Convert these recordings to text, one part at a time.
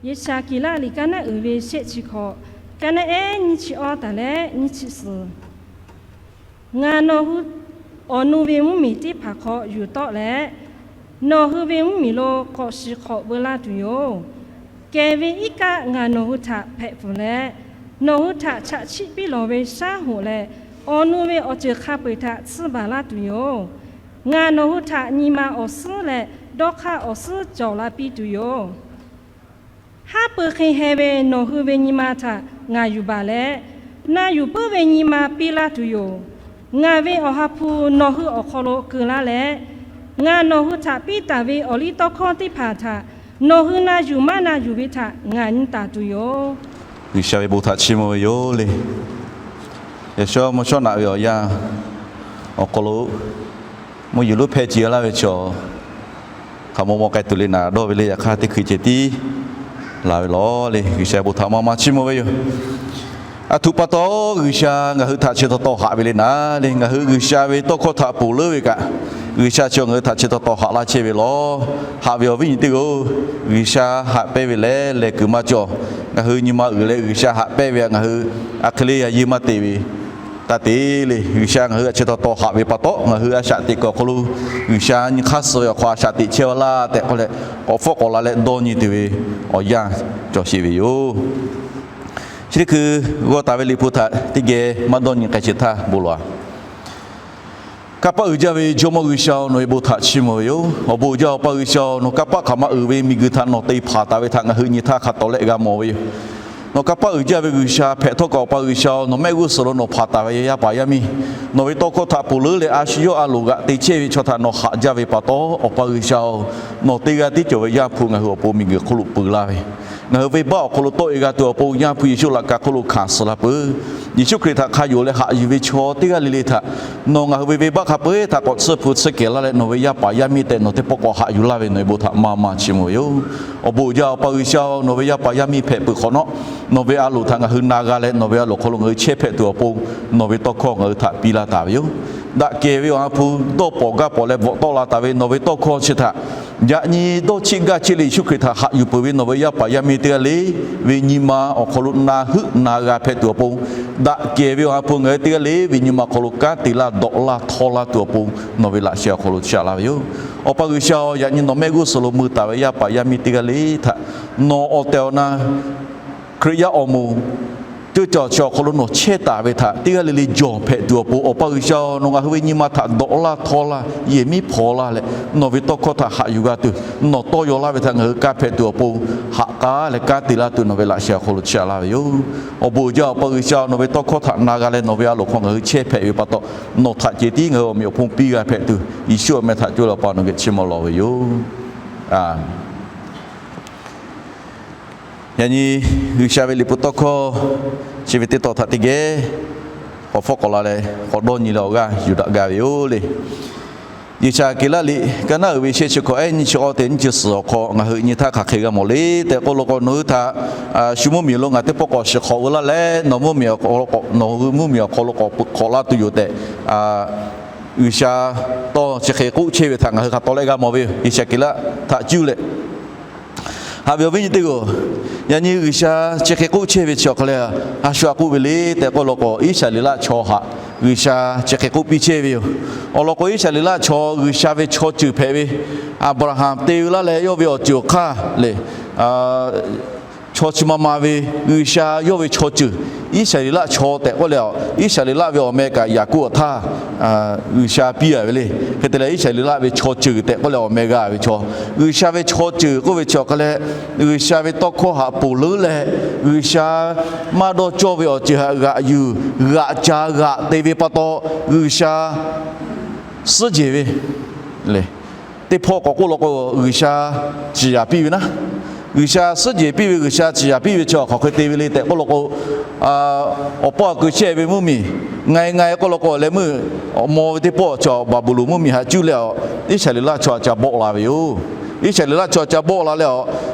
Yeˍsaˍkeˍlaˆ liꞈ kaˇ naˉ uiˍ ve shehˆ chi hkawꞈ, kaˇ naˉ ehˉ nyiˇ chi awˇ taˍ leh nyiˇ chi suhˍ. Ngaˬ nawˬ hui awˬ nu ve mvuhˇmiˬ teˇ hpaˍ hk'aw yuˬ tawˆ leh, nawˬ hui ve mvuhˇmiˬ lo k'awꞈ shiˍ hk'awꞈ veu laˇ tuˬ yoˬ. Kehˬ ve iˉ kaˆ ngaˬ nawˬ hui htaꞈ hpehꞈ pfuhˍ leh, nawˬ hui htaꞈ chaꞈ chiˆ piˇ lawˬ ve shaˉ hoꞈ leh, awˬ nu ve awˬ ceuˬ hk'a peu-eˬ htaꞈ tsuhˇ baˬ laˇ tuˬ yoˬ. Ngaˬ nawˬ hui htaꞈ nyi ma awˬ suhˉ leh dawˇ hk'aˇ awˬ suhˉ cawˬ la piˇ tuˬ yoˬ. Haˉ pui hk'e heh ve nawˬ hui ve nyi ma htaꞈ ngaˬ yuˬ baˬ leh, na yuˬ puiˉ ve nyi ma piˇ laˇ tuˬ yoˬ. Ngaˬ ve Awˬ ha hpu nawˬ hui awˬ hk'aw lo keu laˇ leh, ngaˬ nawˬ hui htaꞈ piˇ taˍ ve awˬliˇtawˇhkawˇ teˇ hpaˍ htaꞈ nawˬ hui na yuˬ maˇ na yuˬ ve htaꞈ ngaˬ nyi taˍ tuˬ yoˬ. G'uiˬsha ve bon htaꞈ chiˇ mvuh ve yoˬ le. Yaꞈ shawˉ mvuhˇ shawˉ naꞈ ve awˬ yanˇ awˬ hk'aw lo mvuhˇ yeˬ lonˉ hpehˇ ce laˇ ve chaw hk'aˬ maw maw k'ai tuˬ le naˍ dawˇ ve le. Yaꞈ hk'aˇ teˇ hkui ceh tiˉ laˬ ve lawˬ le. G'uiˬsha bon htaꞈ maˇ maˇ chiˇ mvuh ve yoˬ. Aˬ htoꞈ pa taw G'uiˬsha ngaˬ hui htaꞈ chi taw taw haꞈ ve le naˍ le. Ngaˬ hui G'uiˬsha ve tawˇ hkawˇ htaꞈ ponˬ leuˉ ve kaꞈ, G'uiˬsha chi ngaˬ hui htaꞈ chi taw taw haꞈ laˇ chehˇ ve lawˬ. Haꞈ ve awˬ viˉ nyi teˇ g'aˇ-oˬ, G'uiˬsha haꞈ pehnˇ ve lehˬ lehˬ kuiˬ maˇ cawˬ. Ngaˬ hui nyi ma uiˍ leh G'uiˬsha haꞈ pehnˇ ve ngaˬ hui a hk'e le yaꞈ yehˇ maˇ te ve taˇ te le. G'uiˬsha ngaˬ hui htaꞈ chi taw taw haꞈ ve pa taw, ngaˬ hui a shaꞈ teꞈ kuiˬ awˬ hk'aw lo G'uiˬsha nyi hk'aˇ suh ve awˬ hk'aw a shaꞈ teꞈ chehˇ ve laˇ tehꞈ k'oˆ leh, k'awꞈ hpfuhˆ k'awꞈ la leh dawˇ nyi tuˬ ve awˬ yanˇ cawˬ sheˍ ve yoˬ. Chi teˇ hkui g'aw taˍ ve Liꞈ hpu htaꞈ teˇ geh maˇ dawˇ nyi k'ai chi htaˇ bon lawˬ-a. Kanˇ paˆ uiˍ jaˇ ve Jawˇmawˇ G'uiˬsha-oˬ, nawˬ ve bon htaꞈ chiˇ mvuh ve yoˬ. Awˬ bon uiˍ jaˇ Awˬ pa G'uiˬsha-oˬ, nawˬ kanˇ paˆ hk'aˬ ma uiˍ ve miˬguiˬ htaꞈ nawˬ te hpanˍ taˍ ve htaꞈ ngaˬ hui nyi htaˇ hk'a tawˍ leh g'a mawˬ ve yoˬ. Nawˬ kanˇ paˆ uiˍ jaˇ ve G'uiˬsha hpehꞈ htawˇ kaꞈ Awˬ pa G'uiˬsha-oˬ, nawˬ mehˆ g'uˇ suhˍ lo nawˬ hpanˍ taˍ ve yaˇ paˍ yaˇ miˇ, nawˬ ve tawˇ hkawˇ htaꞈ ponˬ leuˉ leh a shu yawˇ a loˍ g'aꞈ te chehˇ ve chaw htaꞈ nawˬ haꞈ jaˇ ve pa taw, Awˬ pa G'uiˬsha-oˬ, nawˬ teˇ g'aˇ tiˉ cawˬ ve Yaˇ hpu ngaˬ hui awˬ pon miˬguiˬ hk'oˆ lo peu laˇ ve, ngaˬ hui venˇbaˆ awˬ hk'aw lo tawˆ-e g'a tuˬ awˬ pon Yaˇ hpu Yeˍsuˆ laꞈ ka hk'oˆ lo hkanˍ suh la peuˬ. Yeˍsuˆ Hkriꞈ htaꞈ hk'a yonˍ leh haꞈ yuˬ ve chaw teˇ g'aˇ le le htaꞈ nawˬ ngaˬ hui ve venˇbaˆ hk'a peu-eˬ htaꞈ k'awꞈ tsuhˇ hpu tsuhˇ kehˬ laˇ leh, nawˬ ve yaˇ paˍ yaˇ miˇ tehꞈ nawˬ teˇ pawˆ k'awꞈ haꞈ yuˬ laˇ ve nawˬ ve bon htaꞈ maˇ maˇ chiˇ mvuh ve yoˬ. Awˬ bon uiˍ jaˇ Awˬ pa G'uiˬsha-oˬ, nawˬ ve yaˇ paˍ yaˇ miˇ hpehꞈ peuˬ hk'awꞈ nawˉ, nawˬ ve a loˍ htaꞈ ngaˬ hui na g'a leh nawˬ ve a loˍ hk'aw lo ngaˬ hui chehˇ hpehꞈ tuˬ awˬ pon nawˬ ve tawˇ hkawˇ ngaˬ hui htaꞈ piˇ laˇ taˍ ve yoˬ. Daꞈ kehˬ ve Awˬ ha hpu dawˇ pawˍ gaˇ pawˍ leh bvuhꞈ tawˆ la taˍ ve nawˬ ve tawˇ hkawˇ chi htaꞈ yaꞈ nyi dawˇ chiˆ gaˇ chiˆ leh Yeˍsuˆ Hkriꞈ htaꞈ haꞈ yuˬ peuˬ ve nawˬ ve yaˇ paˍ yaˇ miˇ teˇ g'aˇ le ve nyi ma awˬ hk'aw lo na heuˆ na g'a hpehꞈ tuˬ awˬ pon, daꞈ kehˬ ve Awˬ ha hpu ngaˬ hui teˇ g'aˇ le ve nyi ma awˬ hk'aw lo kanˉ te laˇ dawꞈ laˇ htawˇ laˇ tuˬ awˬ pon nawˬ ve laꞈ sheh awˬ hk'aw lo chiˇ aꞈ laˇ ve yoˬ. Awˬ pa G'uiˬsha-oˬ, yaꞈ nyi nawˬ mehˆ g'uˇ suhˍ lo mui taˍ ve yaˇ paˍ yaˇ miˇ teˇ g'aˇ le htaꞈ nawˬ awˬ tehˬ awˬ na Hkriꞈ yaˇ awˬ moˍ ceuˇ caˬ chi awˬ hk'aw lo nawˬ chehˇ taˍ ve htaꞈ teˇ g'aˇ le le jawˬ hpehꞈ tuˬ awˬ pon, Awˬ pa G'uiˬsha-oˬ, nawˬ ngaˬ hui ve nyi ma htaꞈ dawꞈ laˇ htawˇ laˇ yehˬ miˉ hpaw laˇ leh, nawˬ ve tawˇ hkawˇ htaꞈ haꞈ yuˬ g'a tuˬ nawˬ tawˇ yaw laˇ ve htaꞈ ngaˬ hui kanˉ hpehꞈ tuˬ awˬ pon haꞈ k'aˉ leh kanˉ te laˇ tuˬ nawˬ ve laꞈ sheh awˬ hk'aw lo chiˇ aꞈ laˇ ve yoˬ. Awˬ bon uiˍ jaˇ Awˬ pa G'uiˬsha, nawˬ ve tawˇ hkawˇ htaꞈ na g'a leh nawˬ ve a loˍ hk'aw ngaˬ hui chehˇ hpehꞈ ve pa taw, nawˬ htaꞈ ceh tiˉ ngaˬ hui awˬ meꞈ awˬ hponˇ piˇ g'a hpehꞈ tuˬ, Yeˍsuˆ awˬ meh htaꞈ coˇ leh Awˬ pa nawˬ geh chiˇ mvuh lawˬ ve yoˬ. Yaꞈ nyi G'uiˬsha ve liꞈ hpu tawˇ hkawˇ chi ve teˇ tawn htaꞈ teˇ geh k'awꞈ hpfuhˆ k'awꞈ la leh k'awꞈ dawˇ nyi leh awˬ g'aˇ yuˬ daꞈ gaˇ ve yoˬ le. Yeˍsaˍkeˍlaˆ liꞈ kaˇ naˉ uiˍ ve shehˆ chi hkawꞈ ehˉ nyiˇ chi awˇ te nyiˇ chi suhˍ awˬ hk'aw ngaˬ hui nyi htaˇ hk'aˬ hk'e g'a mawˬ le tehꞈ k'oˆ law k'o, nawˬ hui htaꞈ shu mvuhˇmiˬ lo ngaˬ teˇ pawˆ k'awꞈ shiˍ hk'awꞈ veu laˇ leh nawˬ mvuhˇmiˬ awˬ hk'aw lo k'awꞈ nawˬ hui mvuhˇmiˬ awˬ hk'aw lo k'awꞈ hk'awꞈ laˇ tuˬ yoˬ tehꞈ, G'uiˬsha tawˇ chi hk'e k'oˆ chehˇ ve htaꞈ ngaˬ hui hk'a tawˍ leh g'a mawˬ ve yoˬ. Yeˍsaˍkeˍlaˆ htaꞈ cuˇ leh haꞈ ve awˬ viˉ nyi teˇ g'aˇ-oˬ, yaꞈ nyi G'uiˬsha chi hk'e k'oˆ chehˇ ve chi awˬ hk'aw leh, a shu aꞈ k'oˆ ve le tehꞈ k'oˆ law k'o, Iˉsaˍreˍlaˆ chaw htaꞈ G'uiˬsha chi hk'e k'oˆ piˇ chehˇ ve yoˬ. Awˬ lawn k'o, Iˉsaˍreˍlaˆ chaw G'uiˬsha ve chaw ceuˬ hpehꞈ ve, Aˍbraˍhanˍ te ve laˇ leh yawˇ ve awˬ ceuˬ awˬ hk'aˇ lehˬ, chaw chi ma ma ve G'uiˬsha yawˇ ve chaw ceuˬ, Iˉsaˍreˍlaˆ chaw tehꞈ k'oˆ leh, Iˉsaˍreˍlaˆ ve awˬ meh kaꞈ Yaˍkoˆ awˬ htaˇ G'uiˬsha piˇ a ve le. Hk'e te leh, Iˉsaˍreˍlaˆ ve chaw ceuˬ tehꞈ k'oˆ leh awˬ meh g'a ve chaw, G'uiˬsha ve chaw ceuˬ k'oˆ ve chi awˬ hk'aw leh, G'uiˬsha ve tawˇ hkawˇ htaꞈ ponˬ leuˉ leh, G'uiˬsha maˇ dawˇ cawˇ ve awˬ ceuˬ htaꞈ g'aꞈ yuˬ, g'aꞈ ca g'aꞈ te ve pa taw, G'uiˬsha suhˉ jehˬ ve le. Teˇ hpawˇ k'awꞈ k'oˆ law k'o, G'uiˬsha ciˍ yanˍ piˇ ve naˉ, G'uiˬsha suhˉ jehˬ piˇ ve, G'uiˬsha ciˍ yanˍ piˇ ve chi hk'aˬ hk'e te ve le tehꞈ k'oˆ law k'o, awˬ pa awˬ kuiˬ chehˇ ve mvuhˇmiˬ, nga e nga e k'oˆ law k'o leh meuˇ, awˬ maw ve teˇ pawˆ chi Baˍbuˍlonˍ mvuhˇmiˬ htaꞈ cuˇ leh, Iˉsaˍreˍlaˆ chaw htaꞈ ca bawˆ la ve yoˬ. Iˉsaˍreˍlaˆ chaw htaꞈ ca bawˆ la leh,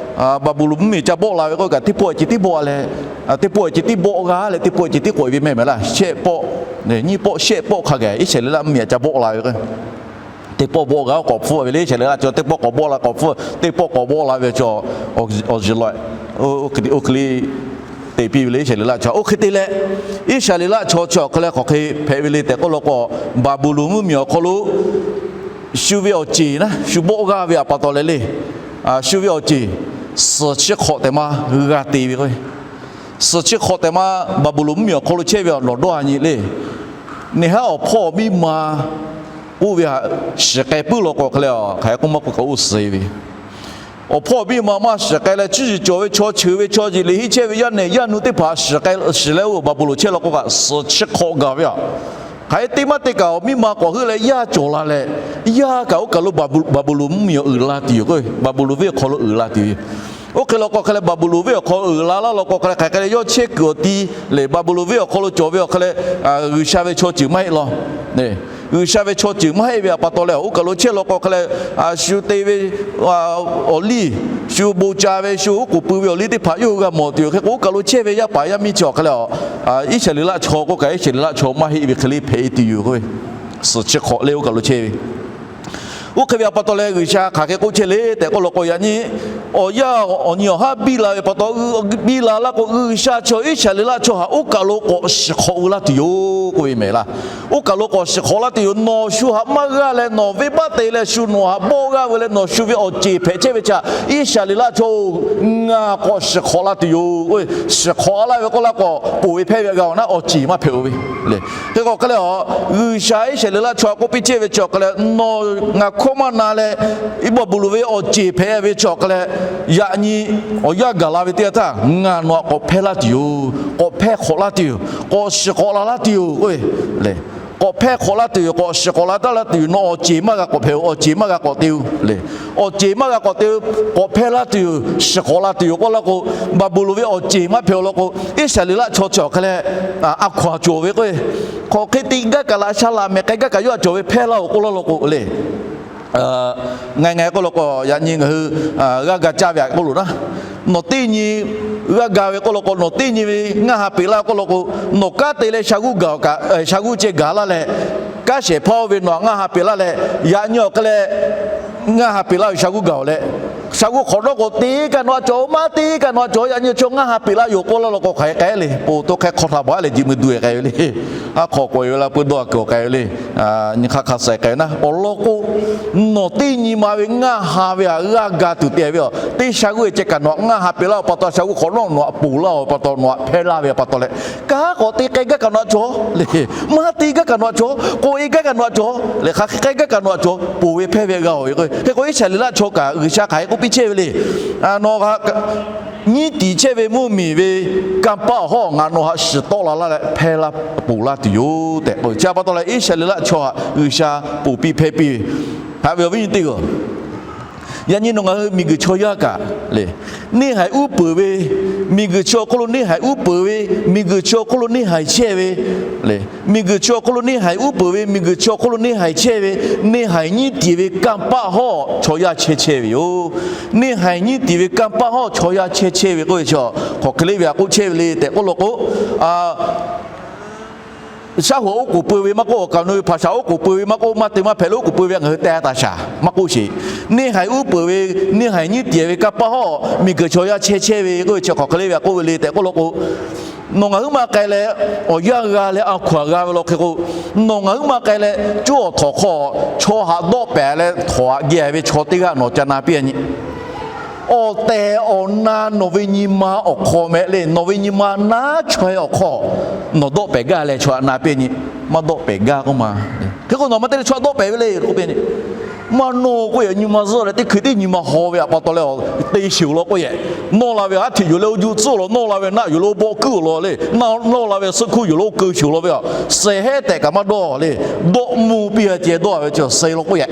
Baˍbuˍlonˍ mvuhˇmiˬ ca bawˆ la ve k'oˆ kaꞈ, teˇ pawˆ ceh tiˉ bawˆ leh, teˇ pawˆ ceh tiˉ bawˆ g'a leh teˇ pawˆ ceh tiˉ k'oꞈ e ve mehˆ mehˍ laˇ. Shehˆ pawˆ, nyiˇ pawˆ shehˆ pawˆ hk'a gaˬ Iˉsaˍreˍlaˆ mvuhˇmiˬ htaꞈ ca bawˆ la ve k'o, Teˇ pawˆ bawˆ g'a k'awꞈ hpfuhˆ ve le, Iˉsaˍreˍlaˆ chaw teˇ pawˆ k'awꞈ bawˆ la k'awꞈ hpfuhˆ, teˇ pawˆ k'awꞈ bawˆ la ve chaw, awˬ, awˬ shiˍ lawˬ, oˇ hk'e le te piˇ ve le, Iˉsaˍreˍlaˆ chaw. Oˇ hk'e te leh, Iˉsaˍreˍlaˆ chaw chi awˬ hk'aw leh hk'aˬ hk'e hpehꞈ ve le tehꞈ k'oˆ law k'o, Baˍbuˍlonˍ mvuhˇmiˬ awˬ hk'aw lo shu ve awˬ ceˬ naˉ shu bawˆ g'aˇ ve pa taw leh le, shu ve awˬ ceˬ suhˍ chi hk'awꞈ tehꞈ ma g'a te ve k'o, suhˍ chi hk'awꞈ tehꞈ ma Baˍbuˍlonˍ mvuhˇmiˬ awˬ hk'aw lo chehˇ ve awˬ lawˬ dawˇ a nyi le. Neˇ haˉ awˬ hpawˇ awˬ miˇ ma k'oˆ ve htaꞈ shiˍ k'ai puiˉ law k'o hk'e le, hk'aˬ hk'e k'oˆ maˇ k'oˆ kaꞈ oˇ suh ve, awˬ hpawˇ awˬ miˇ ma maˇ shiˍ k'ai leh, cuˇ yiˍ cawˬ ve chaw, cheuˬ ve chaw, yeˬ le hiˉ chehˇ ve yaˇ nehˬ yaˇ nu teˇ hpaˍ shiˍ k'ai shiˍ leh, oˇ Baˍbuˍlonˍ chehˇ law k'o kaꞈ suhˍ chi hk'awꞈ gaˬ ve a. Hk'aˬ hk'e te maˇ te kaꞈ awˬ miˇ ma k'awꞈ heuˆ leh yaˇ cawˬ la leh, yaˇ kaꞈ oˇ kaˬ lo Baˍbuˍlonˍ mvuhˇmiˬ awˬ uiˍ la tuˬ yoˬ k'o, Baˍbuˍlonˍ venˇ awˬ hk'aw lo uiˍ la tuˬ yoˬ. Oˇ hk'e law k'o hk'e leh Baˍbuˍlonˍ venˇ awˬ hk'aw lo uiˍ la laˇ law k'o hk'e leh, hk'aˬ hk'e leh yawˇ chehˇ kuiˬ awˬ ti lehˬ, Baˍbuˍlonˍ venˇ awˬ hk'aw lo cawˬ ve awˬ hk'e leh, G'uiˬsha ve chaw ceuˬ maˇ heˆ law. G'uiˬsha ve chaw ceuˬ maˇ heˆ ve a pa taw leh, oˇ kaˬ lo chehˇ law k'o hk'e leh, shu te ve awˬ liˇ, shu bon ca ve, shu oˉ k'oˍ pui ve awˬ liˇ teˇ hpaˍ yawˇ hui g'a mawˬ tuˬ yoˬ. Hk'e k'o oˇ kaˬ lo chehˇ ve yaˇ paˍ yaˇ miˇ chi awˬ hk'e leh, Iˉsaˍreˍlaˆ chaw k'oˆ kaꞈ Iˉsaˍreˍlaˆ chaw maˇ heˆ ve hk'e le hpehꞈ e tuˬ yoˬ k'o, suhˍ chi hk'awꞈ leh oˇ kaˬ lo chehˇ ve. Oˇ hk'e ve a pa taw leh G'uiˬsha hk'aˬ hk'e k'oˆ chehˇ le tehꞈ k'oˆ law k'o, yaꞈ nyi awˬ yaˇ awˬ nyi awˬ haˉ biˇ la ve pa taw, biˇ la laˇ k'o, G'uiˬsha chaw Iˉsaˍreˍlaˆ chaw htaꞈ oˇ kaˬ lo k'awꞈ shiˍ hk'awꞈ u laˇ tuˬ yoˬ k'oˆ ve mehˍ laˇ. Oˇ kaˬ lo k'awꞈ shiˍ hk'awꞈ laˇ tuˬ yoˬ. Nawˬ shu htaꞈ maˇ g'aˇ leh nawˬ venˇbaˆ te leh shu nawˬ htaꞈ bawˆ g'aˇ ve leh nawˬ shu ve awˬ ceˬ hpehꞈ chehˇ ve chaw, Iˉsaˍreˍlaˆ chaw-oˬ, ngaˬ k'awꞈ shiˍ hk'awꞈ laˇ tuˬ yoˬ. Shiˍ hk'awꞈ laˇ ve k'oˆ laˇ k'o, ponˬ ve hpehˇ ve g'a awˬ naˉ awˬ ceˬ maˇ hpehꞈ-o ve le. Hk'e k'o hk'e leh a, G'uiˬsha Iˉsaˍreˍlaˆ chaw k'oˆ piˇ chehˇ ve chi awˬ hk'e leh, nawˬ ngaˬ hkawˇ maˇ na leh, Baˍbuˍlonˍ ve awˬ ceˬ hpehꞈ ve chi awˬ hk'e leh, yaꞈ nyi awˬ yanˇ gaˬ la ve teˇ yanˇ htaˇ ngaˬ nawˬ htaꞈ k'awꞈ hpehˇ laˇ tuˬ yoˬ. K'awꞈ hpehˇ hk'awꞈ laˇ tuˬ yoˬ. K'awꞈ shiˍ hk'awꞈ laˇ laˇ tuˬ yoˬ k'oˆ ve le. K'awꞈ hpehˇ hk'awꞈ laˇ tuˬ yoˬ. K'awꞈ shiˍ hk'awꞈ laˇ taˉ laˇ tuˬ yoˬ. Nawˬ awˬ ceˬ maˇ g'a k'awꞈ hpehꞈ-o. Awˬ ceˬ maˇ g'a k'awꞈ te-o le. Awˬ ceˬ maˇ g'a k'awꞈ te-o. K'awꞈ hpehˇ laˇ tuˬ yoˬ. Shiˍ hk'awꞈ laˇ tuˬ yoˬ k'oˆ laˇ k'o, Baˍbuˍlonˍ ve awˬ ceˬ maˇ hpehꞈ-o law k'o, Iˉsaˍreˍlaˆ chaw chi awˬ hk'e leh a hkaw-anˬ cawˬ ve k'o, hk'aˬ hk'e te gaˇ kaꞈ laꞈ sha laꞈ mehˍ k'ai gaˇ kaꞈ yawˇ htaꞈ cawˬ ve hpehˇ laˇ-oˬ k'oˆ laˇ law k'o le. Ngaˬ ngaˬ k'oˆ law k'o, yaꞈ nyi ngaˬ hui g'aˇ ga caˇ ve htaꞈ k'oˆ loˬ naˉ, nawˬ teˇ nyi g'aˇ ga ve k'oˆ law k'o, nawˬ teˇ nyi ve ngaˇ ha peꞈ laˇ k'oˆ law k'o, nawˬ kanˉ te leh sha g'uˇ gaˬ-oˬ kaꞈ, sha g'uˇ ceh gaˬ laˇ leh, kanˉ shehˍ hpaˇ-oˇ ve nawˬ htaꞈ ngaˇ ha peꞈ laˇ leh, yaꞈ nyi awˬ hk'e leh ngaˇ ha peꞈ laˇ ve sha g'uˇ gaˬ-oˬ leh, sha g'uˇ hk'awꞈ nawˉ k'o, te kaꞈ nawˬ htaꞈ cawˬ, maˇ te kaꞈ nawˬ htaꞈ cawˬ, yaꞈ nyi chaw ngaˇ ha peꞈ laˇ yoˬ k'oˆ laˇ law k'o, hk'aˬ hk'e k'ai le. Poˬ to hk'e hk'aw htaꞈ baˬ leh jiꞈ mui du-e k'ai ve le. Aˉ hk'aw k'oꞈ-e ve la pui dawˇ kuiˬ-oˬ k'ai ve le. Nyi hk'aˇ hk'a suh k'ai naˉ awˬ lawn k'o, nawˬ teˇ nyi ma ve ngaˇ ha ve htaꞈ g'aˇ ga tuˬ te ve a. Teˇ sha g'uˇ ceh kaꞈ nawˬ htaꞈ ngaˇ ha peꞈ laˇ-oˬ pa taw, sha g'uˇ hk'awꞈ nawˉ nawˬ htaꞈ ponˬ laˇ-oˬ pa taw, nawˬ htaꞈ hpehˇ laˇ ve pa taw leh, kanˉ k'awꞈ te k'ai gaˇ kaꞈ nawˬ htaꞈ cawˬ le. Maˇ te gaˇ kaꞈ nawˬ htaꞈ cawˬ. K'oꞈ-e gaˇ kaꞈ nawˬ htaꞈ cawˬ. Leh hk'aˬ hk'e k'ai gaˇ kaꞈ nawˬ htaꞈ cawˬ. Ponˬ ve hpehˇ ve g'a-oˬ ve k'o, hk'e k'o Iˉsaˍreˍlaˆ chaw kaꞈ G'uiˬsha hk'aˬ hk'e k'oˆ piˇ chehˇ ve le. Nawˬ htaꞈ nyiˇ tiˍ chehˇ ve mvuhˇmiˬ ve kanˇ paˆ hawˉ ngaˬ nawˬ htaꞈ shiˍ tawˆ la laˇ leh hpehˇ laˇ ponˬ laˇ tuˬ yoˬ tehꞈ k'oˆ ve chi pa taw leh, Iˉsaˍreˍlaˆ chaw htaꞈ G'uiˬsha ponˬ piˇ hpehˇ piˇ ve. Haꞈ ve awˬ viˉ nyi teˇ g'aˇ, yaꞈ nyi nawˬ ngaˬ hui miˬguiˬ chaw yaˇ kaꞈ le, neˇ haiˬ uˉ peunˍ ve, miˬguiˬ chi awˬ hk'oˆ lo neˇ haiˬ uˉ peunˍ ve, miˬguiˬ chi awˬ hk'oˆ lo neˇ haiˬ chehˇ ve le, miˬguiˬ chi awˬ hk'oˆ lo neˇ haiˬ uˉ peunˍ ve, miˬguiˬ chi awˬ hk'oˆ lo neˇ haiˬ chehˇ ve, neˇ haiˬ nyiˇ tiˍ ve kanˇ paˆ hawˉ chaw yaˇ chehˇ chehˇ ve yoˬ. Neˇ haiˬ nyiˇ tiˍ ve kanˇ paˆ hawˉ chaw yaˇ chehˇ chehˇ ve k'oˆ ve chi, hk'aˬ hk'e le ve htaꞈ k'oˆ chehˇ ve le tehꞈ k'oˆ law k'o, shaˉ hoꞈ oˉ k'oˍ pui ve maˇ k'oˆ, awˬ kaˍ awˬ nu ve hpaˍ shaˍ oˉ k'oˍ pui ve maˇ k'oˆ, maˇ te maˇ hpehꞈ lo oˉ k'oˍ pui ve ngaˬ hui te-a taˍ shaˍ maˇ k'oˆ sheˍ. Neˇ haiˬ uˉ peunˍ ve, neˇ haiˬ nyiˇ tiˍ ve kanˇ paˆ hawˉ miˬguiˬ chaw yaˇ chehˇ chehˇ ve k'oˆ ve chi hk'aˬ hk'e le ve htaꞈ k'oˆ ve le tehꞈ k'oˆ law k'o, nawˬ ngaˬ huiˉ ma k'ai leh awˬ yanˇ g'a leh a hkaw-anˬ g'a ve law hk'e k'o, nawˬ ngaˬ huiˉ ma k'ai leh coˇ awˬ htawnˍ hk'aw chaw htaꞈ dawˆ pehˍ leh htawnˍ htaꞈ geh ve chaw teˇ g'aˇ nawˬ ca na piˇ-a nyi. Awˬ tehˬ awˬ na nawˬ ve nyi ma awˬ hk'aw meh le, nawˬ ve nyi ma naˉ chaweh awˬ hk'aw nawˬ dawˆ pehˍ gaˇ leh chaw htaꞈ na piˇ nyi. Maˇ dawˆ pehˍ gaˇ k'oˆ ma. Hk'e k'o nawˬ maˇ te leh chaw htaꞈ dawˆ pehˍ ve le k'oˆ piˇ nyi. Maˇ nawˇ k'oˆ yehꞈ, nyi ma zuhˆ leh teˇ hkui teˇ nyi ma haw ve htaꞈ pa taw leh te sheˍ-oˬ law k'oˆ yehꞈ. Nawˇ la ve aˉ hteꞈ yuˬ leh oˇ juˇ tcuhˉ law, nawˇ la ve naˆ yuˬ leh oˇ bawˆ kuiˉ-oˬ law le, nawˇ la ve suhˆ hkuˇ yuˬ leh oˇ keu sheˍ-oˬ law ve a, suh hehˉ tehꞈ kaꞈ maˇ dawˇ le. Dawˆ mvuh piˇ-a ceh dawˇ-a ve chi suh law k'oˆ yehꞈ.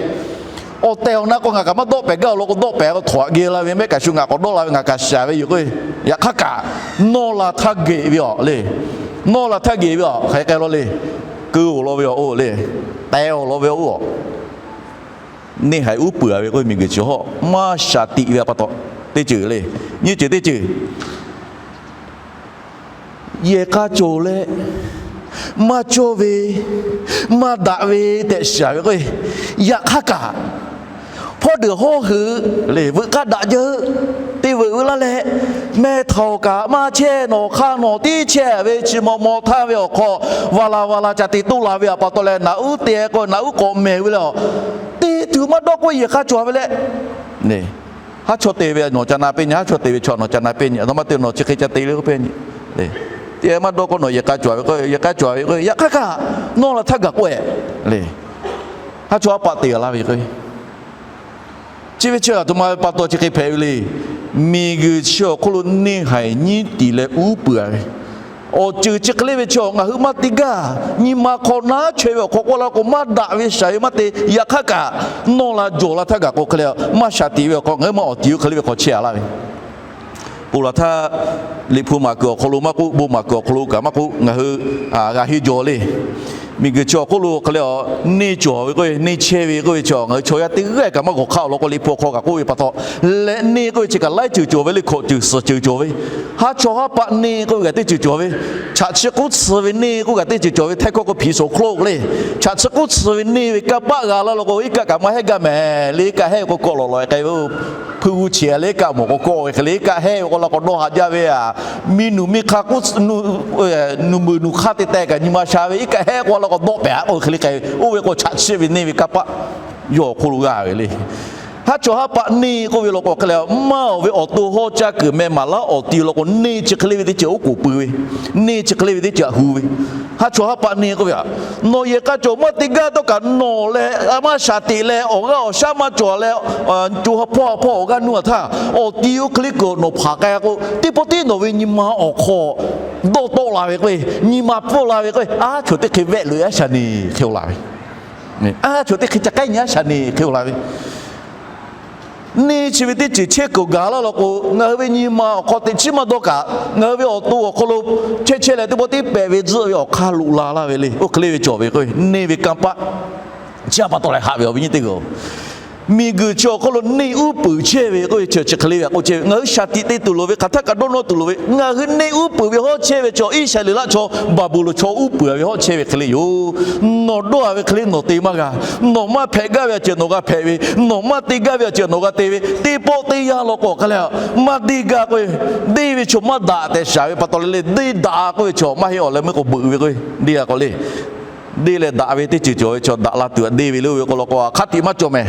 Awˬ tehˬ awˬ na k'o ngaˬ kaꞈ maˇ dawˆ pehˍ gaˇ-oˬ law k'o, dawˆ pehˍ k'o htawnˍ htaꞈ geh la ve mehˆ kaꞈ shu ngaˬ k'awꞈ dawˆ la ve ngaˬ kaꞈ shaˍ ve yoˬ k'o, yaꞈ hk'aˇ kaꞈ nawˇ la htaˇ geh ve a le. Nawˇ la htaˇ geh ve a hk'aˬ hk'e k'ai law le. Keu-oˬ law ve a oˇ le. Tehˬ-oˬ law ve a oˇ a. Neˇ haiˬ uˉ peunˍ-a ve k'oˆ ve miˬguiˬ chi hawˉ maˇ shaˍ tiꞈ ve pa taw, teˇ ceuˬ le, nyiˇ ceuˬ teˇ ceuˬ yehˬ k'a cawˬ leh, maˇ cawˇ ve, maˇ daꞈ ve tehꞈ shiˍ ve k'o, yaꞈ hk'aˇ kaꞈ hpawˇ deuˬ hawˉ hui le veuꞈ k'aˇ daꞈ jaˇ, te veuꞈ veuꞈ laˇ leh, meh htaꞈ kaꞈ maˇ chehˇ, nawˬ hk'aˇ nawˬ tiˉ chehˇ ve chi maw maw htaˇ ve awˬ hk'aw, va la va la ca te toˇ la ve pa taw leh, naꞈ uˉ te k'o naꞈ uˉ k'awꞈ mehˍ ve le, te tuˬ maˇ dawˇ k'o yehˬ k'a cawˬ ve leh, haˉ chaw te ve nawˬ ca na peˇ nyi, haˉ chaw te ve chaw nawˬ ca na peˇ nyi, a maˇ te nawˬ chi hk'e ca te le k'oˆ peˇ nyi. Te maˇ dawˇ k'o nawˬ yehˬ k'a cawˬ ve k'o, yehˬ k'a cawˬ ve k'o, yaꞈ hk'aˇ kaꞈ nawˇ la htaˇ gaˬ k'oˆ e le. Haˉ chaw haˉ paˆ te g'a laˇ ve k'o, chi ve chi aˬ htoꞈ ma ve pa taw chi hk'e hpehꞈ ve le. Miˬguiˬ chi awˬ hk'oˆ lo neˇ haiˬ nyiˉ tiˍ leh uˉ peunˍ a ve, awˬ ceuˬ chi hk'e le ve chi ngaˬ hui maˇ te gaˇ. Nyi ma hk'aw naˉ chaweh ve awˬ hk'aw k'oˆ la k'o, maˇ daꞈ ve shaˍ ve maˇ te. Yaꞈ hk'aˇ kaꞈ nawˇ la jawˬ la htaˇ gaˬ k'o hk'e le, maˇ shaˍ tiꞈ ve awˬ hk'aw ngaˬ hui maˇ awˬ ti oˇ hk'e le ve hk'aw chehˇ a laˇ ve. Ponˬ laˬ htaˇ, Liꞈ hpu maˍ kuiˬ awˬ hk'aw lo maˇ k'oˆ, bon maˍ kuiˬ awˬ hk'aw lo kaꞈ maˇ k'oˆ, ngaˬ hui g'a henˇ jaw le. Miˬguiˬ chi awˬ hk'oˆ lo hk'e le, neˇ cawˬ ve k'oˆ ve, neˇ chehˇ ve k'oˆ ve chi ngaˬ hui chaw yaˇ teˇ g'aˇ kaꞈ maˇ g'awˬ hk'aˇ awˬ lawn k'o, Liꞈ hpu awˬ hk'aw kaꞈ k'oˆ ve pa taw leh, neˇ k'oˆ ve chi kaꞈ laiˉ ceuˬ cawˬ ve le, hkawꞈ ceuˬ suhˍ ceuˬ cawˬ ve. Haˉ chaw haˉ paˆ neˇ k'oˆ ve kaꞈ teˇ ceuˬ cawˬ ve. Chaꞈ chi k'uˉ tcuh ve neˇ k'oˆ kaꞈ teˇ ceuˬ cawˬ ve. Htaiˇ hkawˇ k'o ผีโสโครก le. Chaꞈ chi k'uˉ tcuh ve neˇ ve kanˇ paˆ g'a laˇ law k'o, iˉ kaˆ kaꞈ maˇ heˆ gaˇ mehˍ le. Iˉ kaˆ heˆ ve k'o kawˆ lawˬ lawˬ e k'ai ve, hpuiˇ g'uˇ chi leh iˉ kaˆ mawˬ k'o kawˆ ve hk'e le. Iˉ kaˆ heˆ ve k'o la k'awꞈ dawˇ haꞈ jaˇ ve a, miˬ nuˬ miˬ hk'aˇ k'uˉ nuˬ muiˬ nuˬ hk'aˇ te teh kaꞈ nyi ma sha ve, iˉ kaˆ heˆ k'o la k'awꞈ dawˆ pehˍ a k'oˆ ve hk'e le k'ai ve. Oˇ ve k'o chaꞈ chi ve neˇ ve kanˇ paˆ yawˇ awˬ hk'oˆ lo g'a ve le. Haˉ chaw haˉ paˆ neˇ k'oˆ ve law k'o hk'e le, maˇ awˬ ve awˬ to hawˇ caˇ kuiˬ meh maˍ laˉ awˬ ti law k'o, neˇ chi hk'e le ve teˇ ceuˬ oˉ k'oˍ pui ve, neˇ chi hk'e le ve teˇ ceuˬ a hu ve. Haˉ chaw haˉ paˆ neˇ k'oˆ ve a, nawˬ yehˬ k'a cawˬ maˇ te gaˇ tawˇ kaꞈ nawˬ leh a maˇ shaˍ tiꞈ leh awˬ g'aˇ awˬ shaˉ maˇ cawˬ leh, co ha hpawˇ ha hpawˇ awˬ g'aˇ nuˇ a htaˇ awˬ ti oˇ hk'e le kuiˬ nawˬ hpanˍ k'ai k'o, teˇ pawˆ tiˉ nawˬ ve nyi ma awˬ hk'aw dawˇ t'awˆ la ve k'o, nyi ma pfuhˇ la ve k'o, aˉ chaw teˇ hk'e vehˆ loꞈ e aˉ shaˍ neˬ hk'e oˬ la ve, aˉ chaw teˇ hk'e ca k'aiˉ nyi aˉ shaˍ neˬ hk'e oˬ la ve. Neˇ chi ve teˇ ceuˬ chehˇ kuiˬ gaˬ laˇ law k'o, ngaˬ hui ve nyi ma awˬ hk'aw teꞈ chiˉ maˇ dawˇ kaꞈ, ngaˬ hui ve awˬ to awˬ hk'aw lo chehˇ chehˇ leh teˇ pawˆ tiˉ pehꞈ ve tzuhˆ ve awˬ hk'aˇ loꞈ la laˇ ve le. Oˇ hk'e le ve cawˬ ve k'o, neˇ ve kanˇ paˆ. Chi a pa taw leh haꞈ ve awˬ viˉ nyi teˇ g'aˇ, miˬguiˬ chi awˬ hk'oˆ lo neˇ uˉ peunˍ chehˇ ve k'oˆ ve chi chi hk'e le ve a k'oˆ chehˇ ve, ngaˬ hui shaˍ tiꞈ te tuˬ loˍ ve, hk'aˬ htaˇ kaꞈ dawˇ nawˇ tuˬ loˍ ve, ngaˬ hui neˇ uˉ peunˍ ve hawˉ chehˇ ve chaw, Iˉsaˍreˍlaˆ chaw Baˍbuˍlonˍ chaw uˉ peunˍ ve hawˉ chehˇ ve hk'e le yoˬ. Nawˬ dawˇ a ve hk'e le nawˬ te maˇ g'a. Nawˬ maˇ hpehꞈ gaˇ ve a ceuˬ nawˬ g'a hpehꞈ ve, nawˬ maˇ te gaˇ ve a ceuˬ nawˬ g'a te ve, teˇ pawˆ teˇ yanˇ law k'o hk'e le, maˇ deˇ gaˇ k'oˆ ve, deˇ ve chaw maˇ daꞈ tehꞈ shaˍ ve pa taw leh le, deˇ daꞈ k'oˆ ve chaw maˇ heˆ awˬ leh meuˇ k'o beuꞈ ve k'o, deˇ a k'o le. Deˇ leh daꞈ ve teˇ ceuˬ cawˬ ve chaw daꞈ la tuˬ a deˇ ve le. Oˇ ve k'o law k'o hk'aˇ tiꞈ maˇ cawˬ mehˍ.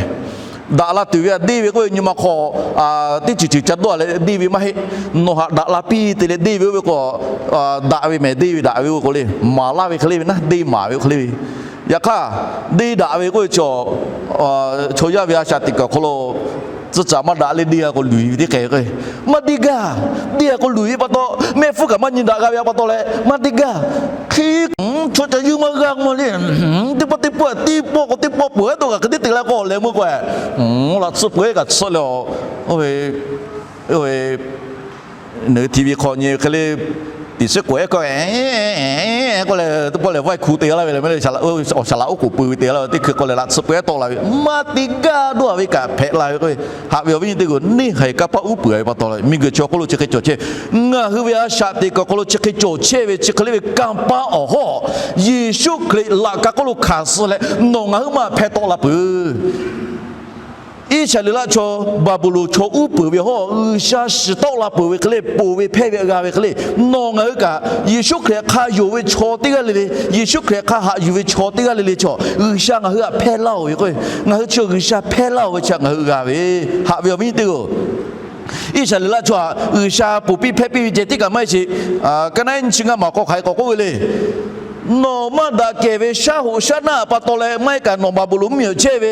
Daꞈ la tuˬ ve a deˇ ve k'oˆ ve nyi ma hk'aw teˇ ceuˬ ceuˬ ca dawˇ a leh deˇ ve maˇ heˆ. Nawˬ haꞈ daꞈ la piˇ te leh deˇ ve oˇ ve k'o, daꞈ ve mehˍ deˇ ve daꞈ ve oˇ ve k'o le, maˍ laˇ ve hk'e le ve naˉ, deˇ maˍ ve oˇ hk'e le ve. Yaꞈ hk'aˇ, deˇ daꞈ ve k'oˆ ve chaw, chaw yaˇ ve a shaꞈ teꞈ kaˬ awˬ hk'aw lo tcuh caˍ maˇ daꞈ leh deˇ a k'o luˬ ve teˇ hk'e k'o, maˇ deˇ gaˇ. Deˇ a k'o luˬ ve pa taw, mehˆ hpfuhˇ kaꞈ maˇ nyi daꞈ g'a ve a pa taw leh maˇ deˇ gaˇ. Hk'e, chaw ca yuˇ maˇ g'aˇ maˇ le. Teˇ pawˆ teˇ pawˆ, teˇ pawˆ k'o teˇ pawˆ peuˬ a dawˇ kaꞈ hk'e teˇ te la k'o awˬ leh meuˇ k'o, laꞈ tsuhˇ peuˬ kaꞈ tsuhˇ leh, oˇ ve, oˇ ve, TV hk'aw nyi hk'e le, tiꞈ shiˉ k'oꞈ ehˉ k'oˆ, k'oˆ leh teˇ pawˆ lehˬ vaiˇ hku te laˇ ve le, awˬ shaˍ laꞈ oˉ k'oˍ pui ve te laˇ ve teˇ hkui k'oˆ leh laꞈ tsuhˇ peuˬ ehˉ tawˆ la ve, maˇ te gaˇ dawˇ a ve kaꞈ hpehꞈ la ve k'o, haꞈ ve awˬ viˉ nyi teˇ g'aˇ, neˇ haiˬ kanˇ paˆ uˉ peunˍ a ve pa taw leh miˬguiˬ chi awˬ hk'oˆ lo chi hk'e cawˬ chehˇ. Ngaˬ hui ve a shaꞈ teꞈ kaˬ awˬ hk'aw lo chi hk'e cawˬ chehˇ ve chi hk'e le ve kanˇ paˆ awˬ hawˉ, Yeˍsuˆ Hkriꞈ laꞈ ka hk'oˆ lo hkanˍ suh leh nawˬ ngaˬ hui maˇ hpeh tawˆ la peuˬ. Iˉsaˍreˍlaˆ chaw Baˍbuˍlonˍ chaw uˉ peunˍ ve hawˉ G'uiˬsha shiˍ tawˆ la peuˬ ve hk'e le, ponˬ ve hpehˇ ve g'a ve hk'e le, nawˬ ngaˬ hui kaꞈ Yeˍsuˆ Hkriꞈ hk'a yonˍ ve chaw teˇ g'aˇ le le, Yeˍsuˆ Hkriꞈ hk'a haꞈ yuˬ ve chaw teˇ g'aˇ le le chaw, G'uiˬsha ngaˬ hui htaꞈ hpehˇ laˇ-oˬ ve k'o, ngaˬ hui chi G'uiˬsha hpehˇ laˇ-oˬ ve chi ngaˬ hui g'a ve, haꞈ ve awˬ viˉ teˇ-oˬ. Iˉsaˍreˍlaˆ chaw htaꞈ G'uiˬsha ponˬ piˇ hpehˇ piˇ ve ceh tiˉ kaꞈ maˇ heˆ sheˍ. Ka naˉ iˉ nyi chi ngaˇ maˬ hk'aw hk'aˬ hk'e k'awꞈ k'oˆ ve le. Nawˬ maˇ daꞈ kehˬ ve shaˉ hoꞈ shaˉ naˆ pa taw leh maˇ heˆ kaꞈ nawˬ Baˍbuˍlonˍ mvuhˇmiˬ awˬ chehˇ ve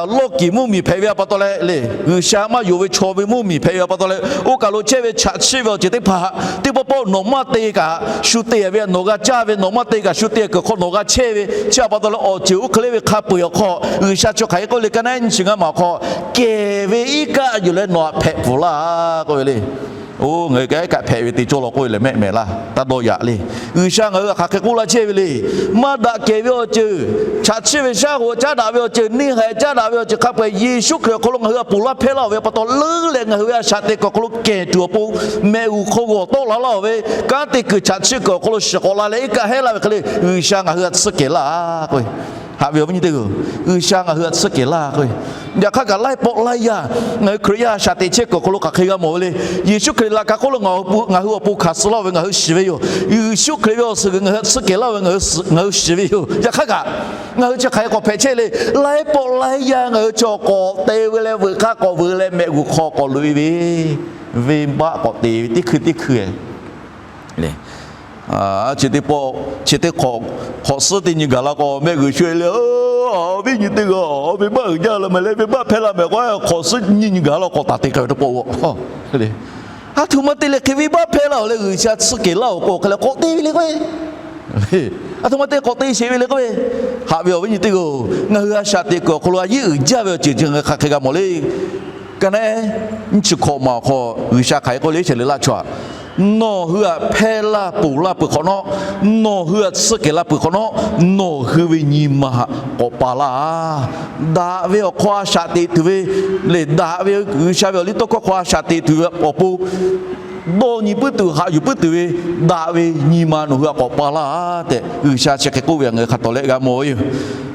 lawˇ kiˍ mvuhˇmiˬ hpehꞈ ve a pa taw leh le, G'uiˬsha maˇ yonˍ ve chaw ve mvuhˇmiˬ hpehꞈ ve a pa taw leh, oˇ kaˬ lo chehˇ ve chaꞈ chiˆ ve awˬ ceuˬ teˇ hpaˍ teˇ pawˆ pawˆ nawˬ maˇ te kaꞈ shu te ve, nawˬ g'a caˇ ve, nawˬ maˇ te kaꞈ shu te kuiˬ hk'aw nawˬ g'a chehˇ ve chi a pa taw leh awˬ ceuˬ oˇ hk'e le ve hk'a peu-eˬ awˬ hk'aw G'uiˬsha chi hk'aˬ hk'e k'oˆ le, ka naˉ iˉ nyi chi ngaˇ maˬ awˬ hk'aw, kehˬ ve iˉ kaˆ yuˬ leh nawˬ htaꞈ hpehꞈ pfuhˍ laˇ k'oˆ ve le. Oˇ, ngaˬ hui kaꞈ ehˉ kaꞈ hpehꞈ ve te cawˇ law k'oˆ ve lehˬ mehˆ mehˍ laˇ. Taˇ dawˇ yaꞈ le. G'uiˬsha ngaˬ hui htaꞈ hk'aˬ hk'e k'oˆ laˇ chehˇ ve le. Maˇ daꞈ kehˬ ve awˬ ceuˬ, chaꞈ chiˆ ve shaˉ hoꞈ caˉ daꞈ ve awˬ ceuˬ, neˇ haiˬ caˉ daꞈ ve awˬ ceuˬ hk'a peu-eˬ Yeˍsuˆ Hkriꞈ awˬ hk'aw lo ngaˬ hui htaꞈ ponˬ laˇ hpehˇ laˇ-oˬ ve pa taw, leuˉ leh ngaˬ hui ve a shaꞈ teꞈ kuiˬ awˬ hk'aw lo kehˬ tuˬ awˬ pon, mehꞈ g'uˬ hk'aw g'awˬ tawˆ la laˇ-oˬ ve, kanˉ te kuiˬ chaꞈ chiˆ kuiˬ awˬ hk'aw lo shiˍ k'awꞈ la leh iˉ kaˆ hehˉ laˇ ve hk'e le, G'uiˬsha ngaˬ hui htaꞈ tsuhˇ kehˬ laˇ k'oˆ ve. Haꞈ ve awˬ viˉ nyi teˇ hpaˍ-oˬ, G'uiˬsha ngaˬ hui htaꞈ tsuhˇ kehˬ laˇ k'oˆ ve. Yaꞈ hk'aˇ kaꞈ laiˉ pawˆ laiˉ yaˇ ngaˬ hui Hkriꞈ yaˇ a shaꞈ teꞈ chehˇ kuiˬ awˬ hk'aw lo hk'aˬ hk'e g'a mawˬ ve le. Yeˍsuˆ Hkriꞈ laꞈ ka hk'oˆ lo ngaˬ hui awˬ pon hkanˍ suh laˇ-oˬ ve ngaˬ hui shiˍ ve yoˬ. Yeˍsuˆ Hkriꞈ ve awˬ suhˍ g'uiˬ ngaˬ hui htaꞈ tsuhˇ kehˬ laˇ ve ngaˬ hui shiˍ ve yoˬ. Yaꞈ hk'aˇ kaꞈ ngaˬ hui chi hk'aˬ hk'e k'awꞈ hpehꞈ chehˇ le. Laiˉ pawˆ laiˉ yaˇ ngaˬ hui chi k'awꞈ te ve leh veuꞈ hk'aˇ k'awꞈ veuꞈ leh mehꞈ g'uˬ hk'aw k'awꞈ loꞈ-e ve, venˇbaˆ k'awꞈ te ve teˇ hkui teˇ hkui le. Chi teˇ pawˆ, chi teˇ hk'awꞈ, hk'awꞈ suhˉ teˇ nyi gaˬ la k'o mehˆ g'uiˬ shu-e le, awˬ viˉ nyi teˇ g'aˇ, venˇbaˆ uiˍ jaˇ la mehˍ le, venˇbaˆ hpehˇ la mehˍ k'o, hk'awꞈ suhˉ nyiˇ nyi gaˬ la k'awꞈ taˍ te k'ai ve teˇ pawˆ-oˬ. Aˬ htoꞈ ma te leh hk'e venˇbaˆ hpehˇ laˇ-oˬ leh G'uiˬsha tsuhˇ kehˬ laˇ-oˬ k'o hk'e leh k'awꞈ te ve le k'o, aˬ htoꞈ ma te k'awꞈ te sheˍ ve le k'o, haꞈ ve awˬ viˉ nyi teˇ hpaˍ-oˬ, ngaˬ hui a shaꞈ teꞈ kuiˬ awˬ hk'aw lo a yeˉ uiˍ jaˇ ve awˬ ceuˬ chi ngaˬ hui hk'aˬ hk'e g'a mawˬ le. Ka naˉ nyiˇ chi hkawꞈ maˬ awˬ hk'aw G'uiˬsha hk'aˬ hk'e k'oˆ le, Iˉsaˍreˍlaˆ chaw-aˬ, nawˬ hui htaꞈ hpehˇ laˇ ponˬ laˇ peuˬ hk'awꞈ nawˉ, nawˬ hui htaꞈ tsuhˇ kehˬ laˇ peuˬ hk'awꞈ nawˉ, nawˬ hui ve nyi ma htaꞈ k'awꞈ pa laˇ. Daꞈ ve awˬ hk'aw a shaꞈ teꞈ tuˬ ve le, daꞈ ve G'uiˬsha ve awˬ liˇ tawˇ hkawˇ hk'aw a shaꞈ teꞈ tuˬ ve awˬ pon, dawˇ nyi puiˉ tuˬ haꞈ yuˬ puiˉ tuˬ ve daꞈ ve nyi ma nawˬ hui htaꞈ k'awꞈ pa laˇ tehꞈ G'uiˬsha chi hk'e k'oˆ ve htaꞈ ngaˬ hui hk'a tawˍ leh g'a mawˬ ve yoˬ.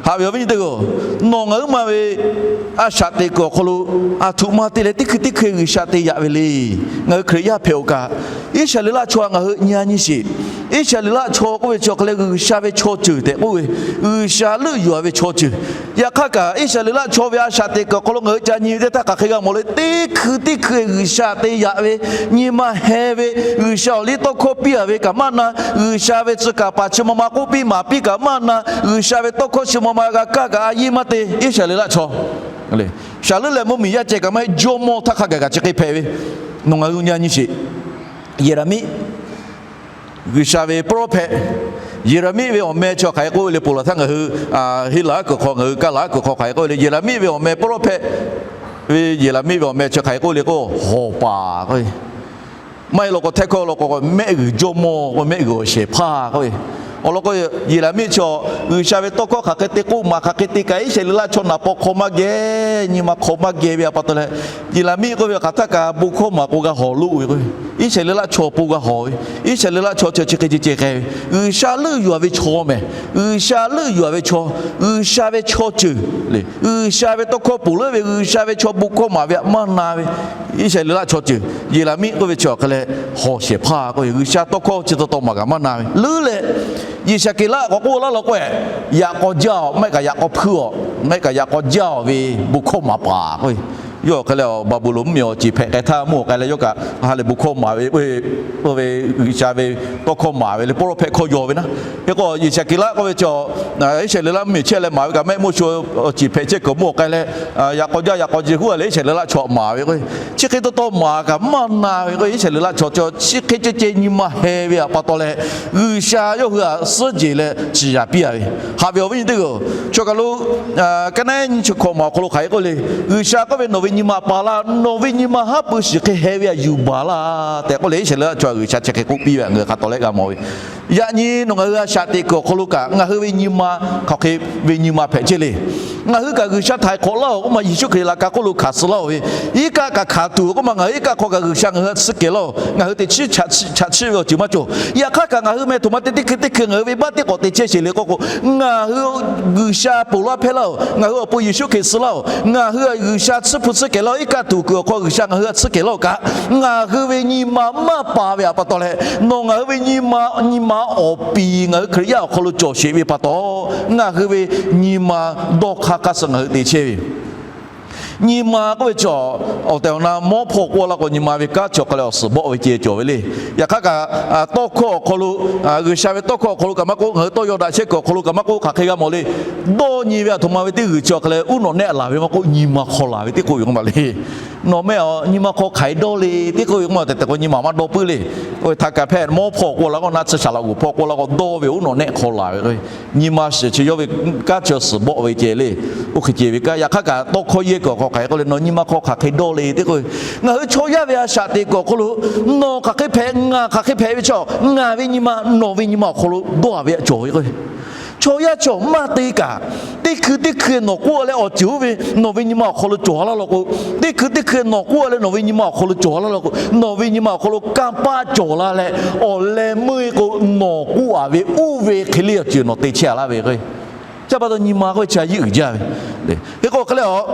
Haꞈ ve awˬ viˉ nyi teˇ hpaˍ-oˬ, nawˬ ngaˬ huiˉ ma ve a shaꞈ teꞈ kuiˬ awˬ hk'aw lo aˬ htoꞈ ma te leh teˇ hkui teˇ hkui G'uiˬsha te yaꞈ ve le. Ngaˬ hui Hkriꞈ yaˇ hpehꞈ-oˬ kaꞈ, Iˉsaˍreˍlaˆ chaw htaꞈ ngaˬ hui nyi-a nyi sheˍ. Iˉsaˍreˍlaˆ chaw k'oˆ ve chi awˬ hk'e leh G'uiˬsha ve chaw ceuˬ tehꞈ k'oˆ ve, G'uiˬsha leuˆ yuˬ-a ve chaw ceuˬ. Yaꞈ hk'aˇ kaꞈ Iˉsaˍreˍlaˆ chaw ve a shaꞈ teꞈ kuiˬ awˬ hk'aw lo ngaˬ hui ca nyi ve teˇ htaˇ hk'aˬ hk'e g'a mawˬ le, teˇ hkui teˇ hkui G'uiˬsha te yaꞈ ve, nyi ma heh ve, G'uiˬsha awˬ liˇ tawˇ hkawˇ piˇ-a ve kaꞈ maˇ na, G'uiˬsha ve tcuh kaˍ paˍ chi ma ma k'oˆ piˇ maˍ piˇ kaꞈ maˇ na, G'uiˬsha ve tawˇ hkawˇ chi ma ma g'a kaˇ kaꞈ a yeˇ maˇ te. Iˉsaˍreˍlaˆ chaw shaˍ leuˆ leh mvuhˇmiˬ yaˇ ceh kaꞈ maˇ heˆ, jawˇmawˇ htaˇ hk'a gaˬ kaꞈ chi hk'e hpehꞈ ve, nawˬ ngaˬ hui nyi-a nyi sheˍ. Yeˍraˍmiˆ, G'uiˬsha ve prophet Yeˍraˍmiˆ ve awˬ meh chi hk'aˬ hk'e k'oˆ ve le, ponˬ laˬ htaˇ ngaˬ hui Heˍlaˍlaˆ kuiˬ hk'aw, ngaˬ hui Kaˍlaˍlaˆ kuiˬ hk'aw hk'aˬ hk'e k'oˆ ve le. Yeˍraˍmiˆ ve awˬ meh prophet ve Yeˍraˍmiˆ ve awˬ meh chi hk'aˬ hk'e k'oˆ le k'o, hawˬ paˍ k'oˆ ve. Maˇ heˆ law k'o, htehˇ hkawˇ law k'o, mehˆ g'uiˬ jawˇmawˇ k'oˆ ve, mehˆ g'uiˬ awˬ shehˍ hpaˇ k'oˆ ve. Awˬ lawn k'o, Yeˍraˍmiˆ chaw G'uiˬsha ve tawˇ hkawˇ hk'aˬ hk'e te k'oˆ maˍ, hk'aˬ hk'e te kaꞈ Iˉsaˍreˍlaˆ chaw naˍ paw hk'aw maˇ geh, nyi ma hk'aw maˇ geh ve pa taw leh, Yeˍraˍmiˆ k'oˆ ve hk'aˬ htaˇ kaꞈ bon hkawˇ maˍ k'o g'a hawˬ loˆ ve k'o, Iˉsaˍreˍlaˆ chaw pon g'a hawˬ ve, Iˉsaˍreˍlaˆ chaw chi hk'e ceh ceh k'ai ve, G'uiˬsha leuˆ yuˬ-a ve chaw mehˍ, G'uiˬsha leuˆ yuˬ-a ve chaw, G'uiˬsha ve chaw ceuˬ le, G'uiˬsha ve tawˇ hkawˇ ponˬ leuˆ ve, G'uiˬsha ve chaw bon hkawˇ maˍ ve htaꞈ maˇ na ve, Iˉsaˍreˍlaˆ chaw ceuˬ Yeˍraˍmiˆ k'oˆ ve chi awˬ hk'e leh hawˬ shehˍ hpaˇ k'oˆ ve, G'uiˬsha tawˇ hkawˇ chi taw taw maˍ kaꞈ maˇ na ve leuˉ leh, Yeˍsaˍkeˍlaˆ k'awꞈ k'oˆ laˇ law k'o, yaꞈ k'aw jaˇ-oˬ, maˇ heˆ kaꞈ yaꞈ k'aw hpuiˇ-oˬ, maˇ heˆ kaꞈ yaꞈ k'aw jaˇ-oˬ ve bon hkawˇ maˍ paˍ k'oˆ ve. Yawˇ hk'e leh Baˍbuˍlonˍ mvuhˇmiˬ awˬ ceˬ hpehꞈ k'ai htaˇ mvuhˇ awˬ k'ai leh yawˇ kaꞈ ha lehˬ bon hkawˇ maˍ ve, oˇ ve G'uiˬsha ve tawˇ hkawˇ maˍ ve le, prophet hkawˇ yaw ve naˉ. Hk'e k'o Yeˍsaˍkeˍlaˆ k'oˆ ve chi Iˉsaˍreˍlaˆ mvuhˇmiˬ chehˇ leh maˍ ve kaꞈ mehˆ mawˇ shu awˬ ceˬ hpehꞈ chehˇ kuiˬ mvuhˇ awˬ k'ai leh, yaꞈ k'aw jaˇ yaꞈ k'aw jeˬ huˉ-a leh Iˉsaˍreˍlaˆ chaw maˍ ve k'o, chi hk'e taw taw maˍ kaꞈ maˇ na ve k'o, Iˉsaˍreˍlaˆ chaw chi chi hk'e ceh ceh nyi ma heh ve pa taw leh, G'uiˬsha yawˇ hui htaꞈ suhˉ jeˬ leh ciˍ yanˍ piˇ-a ve. Haꞈ ve awˬ viˉ nyi teˇ hpaˍ-oˬ, chaw kaˬ lo ka naˉ nyiˇ chi hkawꞈ maˬ awˬ hk'aw lo hk'aˬ hk'e k'oˆ le, G'uiˬsha k'oˆ ve, Nawˬ ve nyi ma pa laˇ, nawˬ ve nyi ma haˉ pui shiˍ hk'e heh ve htaꞈ yuˬ baˬ laˇ tehꞈ k'oˆ leh, Iˉsaˍreˍlaˆ chaw G'uiˬsha chi hk'e k'oˆ piˇ ve htaꞈ ngaˬ hui hk'a tawˍ leh g'a mawˬ ve. Yaꞈ nyi nawˬ ngaˬ hui a shaꞈ teꞈ kuiˬ awˬ hk'aw lo kaꞈ ngaˬ hui ve nyi ma hk'aˬ hk'e ve nyi ma hpehꞈ chehˇ le. Ngaˬ hui kaꞈ G'uiˬsha htaiˍ hk'awꞈ laˇ-oˬ k'oˆ ma, Yeˍsuˆ Hkriꞈ laꞈ ka hk'oˆ lo hkanˍ suh laˇ-oˬ ve, iˉ kaˆ kaꞈ hkanˍ tuˬ k'oˆ ma, ngaˬ hui iˉ kaˆ hk'aw kaꞈ G'uiˬsha ngaˬ hui htaꞈ tsuhˇ kehˬ laˇ-oˬ. Ngaˬ hui teꞈ chiˉ chaꞈ chiˆ ve awˬ ceuˬ maˇ cawˬ. Yaꞈ hk'aˇ kaꞈ ngaˬ hui meh htoꞈ ma te teˇ hkui teˇ hkui ngaˬ hui venˇbaˆ teˇ k'awꞈ te chehˇ sheˍ le k'oˆ k'o, ngaˬ hui G'uiˬsha ponˬ laˇ hpehˇ laˇ-oˬ. Ngaˬ hui awˬ pon Yeˍsuˆ Hkriꞈ suh laˇ-oˬ. Ngaˬ hui G'uiˬsha tsuhˇ hpu tsuhˇ kehˬ laˇ-oˬ. Iˉ kaˆ tuˬ kuiˬ awˬ hk'aw G'uiˬsha ngaˬ hui htaꞈ tsuhˇ kehˬ laˇ-oˬ kaꞈ, ngaˬ hui ve nyi ma maˇ pa ve htaꞈ pa taw leh, nawˬ ngaˬ hui ve nyi ma, nyi ma awˬ piˍ ngaˬ hui Hkriꞈ yaˇ awˬ hk'aw lo cawˬ sheˍ ve pa taw, ngaˬ hui ve nyi ma dawˇ hk'aˇ hk'aˇ suh ngaˬ hui te chehˇ ve yoˬ. Nyi ma k'oˆ ve chi awˬ tehˬ awˬ na mawˇ hpawˇ k'oˆ laˇ k'o, nyi ma ve kanˉ chi awˬ hk'aw leh awˬ suhˍ bawˆ ve ceh cawˬ ve le. Yaꞈ hk'aˇ kaꞈ, tawˇ hkawˇ awˬ hk'aw lo, G'uiˬsha ve tawˇ hkawˇ awˬ hk'aw lo kaꞈ maˇ k'oˆ, ngaˬ hui tawˇ yaw daꞈ chehˇ kuiˬ awˬ hk'aw lo kaꞈ maˇ k'oˆ, hk'aˬ hk'e g'a mawˬ le. Dawˇ nyi ve aˬ htoꞈ ma ve teˇ g'uiˬ chi awˬ hk'aw leh uˉ nawꞈ nehˆ laˬ ve maˇ k'oˆ, nyi ma hk'aw laˬ ve teˇ k'oˆ ve k'oˆ ma le. Nawˬ meh awˬ nyi ma hk'aw hk'aˬ hk'e dawˇ le teˇ k'oˆ ve k'oˆ ma, tehꞈ tehꞈ k'o nyi ma maˇ dawˇ puiˉ le. Oˇ ve htaꞈ kaꞈ hpehꞈ mawˇ hpawˇ k'oˆ laˇ k'o, naˆ tsuhˇ shaˍ laꞈ g'oˍ hpawˇ k'oˆ laˇ k'o, dawˇ ve uˉ nawꞈ nehˆ hk'aw laˬ ve k'o, nyi ma shiˍ chi yawˇ ve kanˉ chi awˬ suhˍ bawˆ ve ceh le. Oˇ hk'e ceh ve kanˉ. Yaꞈ hk'aˇ kaꞈ tawˇ hkawˇ yehˇ kuiˬ awˬ hk'aw Hk'aˬ hk'e k'oˆ le, nawˬ nyi ma hk'aw hk'aˬ hk'e dawˇ le tehꞈ k'oˆ ve, ngaˬ hui chaw yaˇ ve a shaꞈ teꞈ kuiˬ awˬ hk'aw lo, nawˬ hk'aˬ hk'e hpehꞈ, ngaˬ hk'aˬ hk'e hpehꞈ ve chi, ngaˬ ve nyi ma nawˬ ve nyi ma awˬ hk'aw lo dawˇ a ve htaꞈ cawˬ ve k'o, chaw yaˇ chi awˬ maˇ te kaꞈ, teˇ hkui teˇ hkui nawˬ k'oˆ leh awˬ ceuˬ oˇ ve nawˬ ve nyi ma awˬ hk'aw lo cawˬ laˇ law k'o, teˇ hkui teˇ hkui nawˬ k'oˆ leh nawˬ ve nyi ma awˬ hk'aw lo cawˬ laˇ law k'o, nawˬ ve nyi ma awˬ hk'aw lo kanˇ paˆ cawˬ la leh, awˬ leh meuˇ e k'o, nawˬ k'oˆ a ve oˇ ve hk'e le awˬ ceuˬ nawˬ te chehˇ a laˇ ve k'o, chi pa taw nyi ma k'oˆ ve chi a yeˇ uiˍ jaˇ ve. Hk'e k'o hk'e leh a,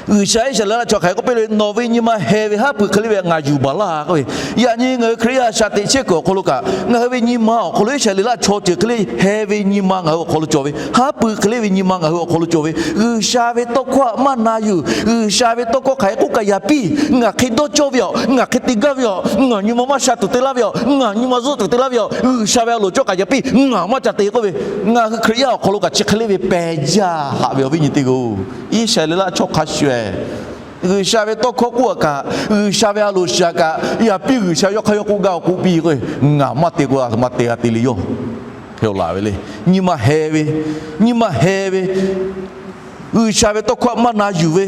G'uiˬsha Iˉsaˍreˍlaˆ chaw hk'aˬ hk'e k'oˆ piˇ le, nawˬ ve nyi ma heh ve haˉ pui hk'e le ve ngaˬ yuˬ baˬ laˇ k'oˆ ve. Yaꞈ nyi ngaˬ hui Hkriꞈ yaˇ a shaꞈ teꞈ chehˇ kuiˬ awˬ hk'aw lo kaꞈ, ngaˬ hui ve nyi ma awˬ hk'aw lo Iˉsaˍreˍlaˆ chaw ceuˬ hk'e le heh ve nyi ma ngaˬ hui awˬ hk'aw lo cawˬ ve, haˉ pui hk'e le ve nyi ma ngaˬ hui awˬ hk'aw lo cawˬ ve, G'uiˬsha ve tawˇ hkawˇ htaꞈ maˇ na yuˬ, G'uiˬsha ve tawˇ hkawˇ hk'aˬ hk'e k'oˆ kaꞈ yaꞈ piˇ, ngaˬ hk'e dawˇ cawˇ ve aˬ, ngaˬ hk'e te gaˇ ve aˬ, ngaˬ nyi ma maˇ sha tuˬ te laˇ ve aˬ, ngaˬ nyi ma zuhˆ tuˬ te laˇ ve aˬ, G'uiˬsha ve a loˍ cawˇ kaꞈ yaꞈ piˇ, ngaˬ maˇ ca te k'oˆ ve, ngaˬ hui Hkriꞈ yaˇ awˬ hk'aw lo kaꞈ chi hk'e le ve pehˬ jaˇ haꞈ ve awˬ viˉ nyi teˇ g'aˇ-oˬ. Iˉsaˍreˍlaˆ chaw hk'a shuˍ-eh, G'uiˬsha ve tawˇ hkawˇ k'oˆ a kaꞈ, G'uiˬsha ve a loˍ shiˍ a kaꞈ, yaꞈ piˇ G'uiˬsha yawˇ hk'aˇ yawˇ k'oˆ gaˇ awˬ k'oˆ piˇ k'o, ngaˬ maˇ te k'o a htoꞈ ma te g'a te le yawˇ. Hk'e laˬ ve le. Nyi ma heh ve, nyi ma heh ve, G'uiˬsha ve tawˇ hkawˇ maˇ na yuˬ ve,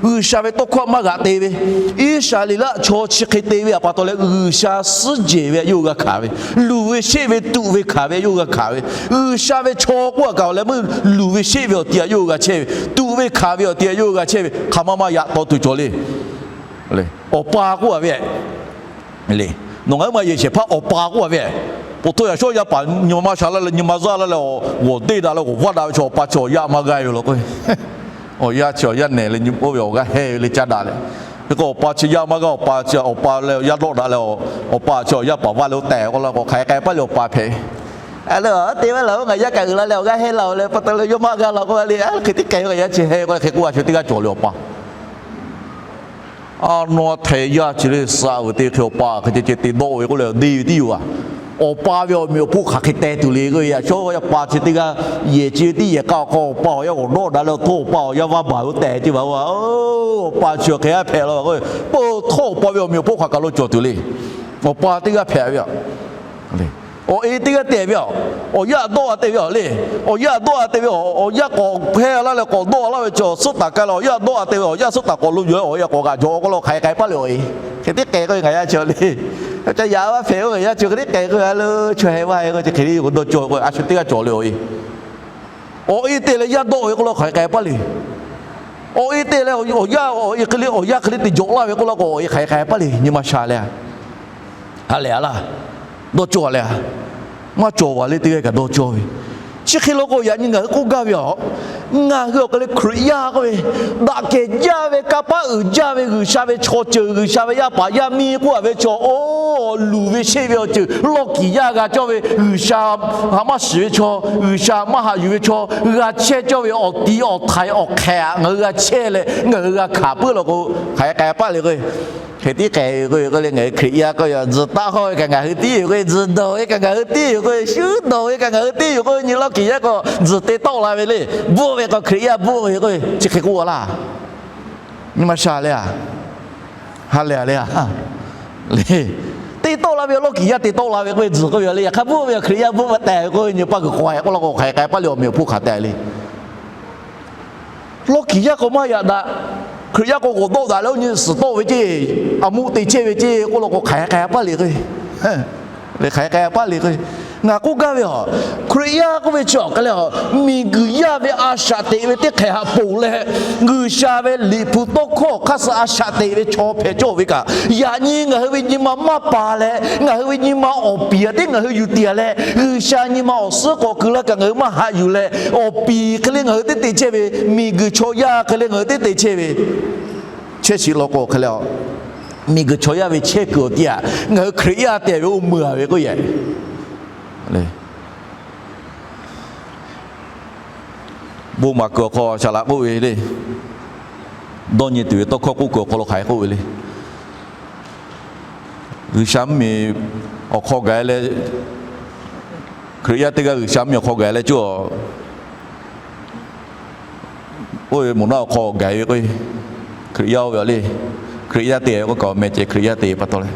G'uiˬsha ve tawˇ hkawˇ maˇ g'aꞈ te ve, Iˉsaˍreˍlaˆ chaw chi hk'e te ve a pa taw leh G'uiˬsha suhˉ jehˬ ve a yawˇ hui g'a hkanˍ ve, luˬ ve sheˆ ve tuꞈ ve hkanˍ ve a yawˇ hui g'a hkanˍ ve, G'uiˬsha ve chaw k'oˆ a kaꞈ awˬ leh meuˇ luˬ ve sheˆ ve awˬ ti a yawˇ hui g'a chehˇ ve, tuꞈ ve hkanˍ ve awˬ ti a yawˇ hui g'a chehˇ ve, hk'aˬ ma ma yaꞈ taw tuˬ cawˬ le. Awˬ pa k'oˆ a ve le. Nawˬ ngaˬ hui maˇ yehˬ shehˍ hpaˇ awˬ pa k'oˆ a ve, po htawˇ yaꞈ shawˉ yaˇ paˍ nyi ma maˇ sha laˇ leh nyi ma zuhˆ laˇ leh g'awˬ deˇ daꞈ leh g'awˬ vaˇ daꞈ ve chaw awˬ pa chi awˬ yaˇ maˇ g'aˇ ve yoˬ law k'o, awˬ yaˇ chi awˬ yaˇ nehˬ leh nyi oˇ ve awˬ g'aˇ heh ve le caˇ daꞈ leh, hk'e k'o awˬ pa chi yaˇ maˇ g'aˇ, awˬ pa chi awˬ pa leh awˬ yaˇ dawˆ daꞈ leh, awˬ pa chi awˬ yaˇ paˍ vaˇ leh oˇ tehˬ k'oˆ la k'o hk'aˬ hk'e k'ai paˇ le awˬ pa hpehꞈ. A le, te vaˇ laˬ oˇ ngaˬ yaˇ kaꞈ uiˍ la leh awˬ g'aˇ heh la-oˬ leh pa taw leh yawˇ maˇ g'a la k'oˆ ve le. Hk'e tiˉ k'ai ve ngaˬ yaˇ chi heh k'o hk'e k'oˆ a shu teˇ g'aˇ cawˬ le awˬ pa. A, nawˬ htaiˍ yaˇ chi le suh veuˬ te hk'e awˬ pa hk'e ceh ceh te dawˆ ve k'oˆ leh deˇ ve tiˉ yoˬ a. Awˬ pa ve awˬ meꞈ awˬ hponˇ hk'aˬ hk'e teh tuˬ le k'oˆ ve, yaꞈ shawˉ yaˇ pa chi teˇ g'aˇ yehˬ chi ve tiˉ yehˬ k'aˇ awˬ hk'aw awˬ pa awˬ yaˇ g'awˬ dawˆ daꞈ leh awˬ htoˇ awˬ pa awˬ yaˇ vaˇ baˬ ve oˇ tehˬ ceh baˬ-oˬ a. Awˬ pa chi awˬ hk'e a hpehꞈ la k'o, po htawˇ awˬ pa ve awˬ meꞈ awˬ hponˇ hk'aˬ kaˬ lo cawˬ tuˬ le. Awˬ pa teˇ g'aˇ hpehꞈ ve a. Awˬ e teˇ g'aˇ te ve a. Awˬ yaˇ dawˆ a te ve a le. Awˬ yaˇ dawˆ a te ve a, awˬ yaˇ k'awꞈ hpehˇ laˇ leh k'awꞈ dawˆ laˇ ve chi awˬ suhˉ taˍ ka leh awˬ yaˇ dawˆ a te ve awˬ yaˇ suhˉ taˍ k'awꞈ lo yuˬ-e awˬ e k'awꞈ g'aꞈ jawˬ k'oˆ la k'o hk'aˬ hk'e k'ai paˇ le awˬ e. Hk'e tiˉ k'ai k'o ngaˬ yaˇ chi le. Ca yaꞈ vaˇ hpehꞈ k'o ngaˬ yaˇ chi hk'e tiˉ k'ai k'o a le, chaw heh vaˇ heh k'o chi hk'e le yoˬ k'o dawˇ cawˇ k'o a shu teˇ g'aˇ cawˬ le awˬ e. Awˬ e te leh yaˇ dawˆ ve k'oˆ la k'o hk'aˬ hk'e k'ai paˇ le. Awˬ e te leh awˬ yaˇ awˬ e hk'e le awˬ yaˇ hk'e le te jawꞈ laˇ ve k'oˆ la k'o awˬ e hk'aˬ hk'e k'ai paˇ le. Nyi ma sha leh a. Ha lehˬ a laˇ, dawˇ cawˇ a leh a, maˇ cawˬ vaˬ le teˇ g'aˇ kaꞈ dawˇ cawˇ ve. Chi hk'e law k'o yaꞈ nyi ngaˬ hui k'oˆ gaˇ ve a, ngaˬ hui awˬ hk'e le Hkriꞈ yaˇ k'oˆ ve, daꞈ kehˬ jaˇ ve, kanˇ paˆ uiˍ jaˇ ve, G'uiˬsha ve chaw ceuˬ, G'uiˬsha ve yaˇ paˍ yaˇ miˇ k'oˆ a ve chaw, o, luˬ ve sheˆ ve awˬ ceuˬ lawˇ kiˍ yaˇ g'a cawˇ ve, G'uiˬsha haꞈ maˇ shiˍ ve chaw, G'uiˬsha maˇ haꞈ yuˬ ve chaw g'a chehˇ cawˇ ve awˬ ti awˬ htaiˍ awˬ hk'ehꞈ ngaˬ hui g'a chehˇ leh ngaˬ hui g'a hkanˍ puiˉ law k'o, hk'aˬ hk'e k'ai paˇ le k'o, hk'e tiˉ k'ai ve k'o le ngaˬ hui Hkriꞈ yaˇ k'oˆ ve tzuhˬ taˆ hawˇ ve kaꞈ ngaˬ hui tiˉ yoˬ k'o, tzuhˬ dawˬ ve kaꞈ ngaˬ hui tiˉ yoˬ k'o, shu dawˬ ve kaꞈ ngaˬ hui tiˉ yoˬ k'o, nyi lawˇ kiˍ yaˇ k'o tzuhˬ te tawˆ la ve le. Bvuhˆ ve k'o Hkriꞈ yaˇ bvuhˆ ve k'o, chi hk'e k'oˆ a laˇ. Nyi ma sha leh a, ha lehˬ a le a, te tawˆ la ve lawˇ kiˍ yaˇ te tawˆ la ve k'oˆ ve tzuhˬ k'oˆ ve le. Yaꞈ hk'aˇ bvuhˆ ve Hkriꞈ yaˇ bvuhˆ ve tehꞈ ve k'o, nyi paˇ kuiˬ k'awꞈ k'oˆ la k'o hk'aˬ hk'e k'ai paˇ le awˬ meꞈ awˬ hponˇ hk'aˬ tehꞈ le. Lawˇ kiˍ yaˇ k'o maˇ yaꞈ daꞈ. Hkriꞈ yaˇ k'o k'awꞈ dawˆ daꞈ leh oˇ nyi suhˍ tawˆ ve ceˇ, a muˆ te chehˇ ve ceˇ k'oˆ la k'o hk'aˬ hk'e k'ai paˇ le k'o, hk'aˬ hk'e k'ai paˇ le k'o, ngaˬ k'oˆ gaˇ ve a, Hkriꞈ yaˇ k'oˆ ve chi awˬ hk'e leh a, miˬguiˬ yaˇ ve a shaꞈ teꞈ ve teˇ hk'ehꞈ haꞈ ponˬ leh, G'uiˬsha ve Liꞈ hpu tawˇ hkawˇ hk'aˇ suh a shaꞈ teꞈ ve chaw hpehꞈ cawˇ ve kaꞈ, yaꞈ nyi ngaˬ hui ve nyi ma maˇ pa leh ngaˬ hui ve nyi ma awˬ piˍ a tiˉ ngaˬ hui yuˬ tiˍ a leh, G'uiˬsha nyi ma awˬ suhˉ k'awꞈ keu laˇ kaꞈ ngaˬ hui maˇ haꞈ yuˬ leh, awˬ piˍ hk'e le ngaˬ hui teˇ te chehˇ ve, miˬguiˬ chaw yaˇ hk'e le ngaˬ hui teˇ te chehˇ ve, chehˇ shiˍ law k'o hk'e le a, miˬguiˬ chaw yaˇ ve chehˇ kuiˬ awˬ ti aꞈ ngaˬ hui Hkriꞈ yaˇ tehꞈ ve oˇ meuˇ a ve k'oˆ yehˬ. Bon maˍ kuiˬ awˬ hk'aw shaˍ laꞈ k'oˆ ve le, dawˇ nyi tuˬ ve tawˇ hkawˇ k'oˆ kuiˬ awˬ hk'aw lo hk'aˬ hk'e k'oˆ ve le. G'uiˬsha mvuhˇmiˬ awˬ hk'aw gaˬ leh, Hkriꞈ yaˇ teˇ g'aˇ G'uiˬsha mvuhˇmiˬ awˬ hk'aw gaˬ leh coˇ a, oˇ ve moˍ naˆ awˬ hk'aw gaˬ ve k'o, Hkriꞈ yaˇ oˇ ve a le, Hkriꞈ yaˇ te k'o kaꞈ awˬ meh ceh Hkriꞈ yaˇ te pa taw leh,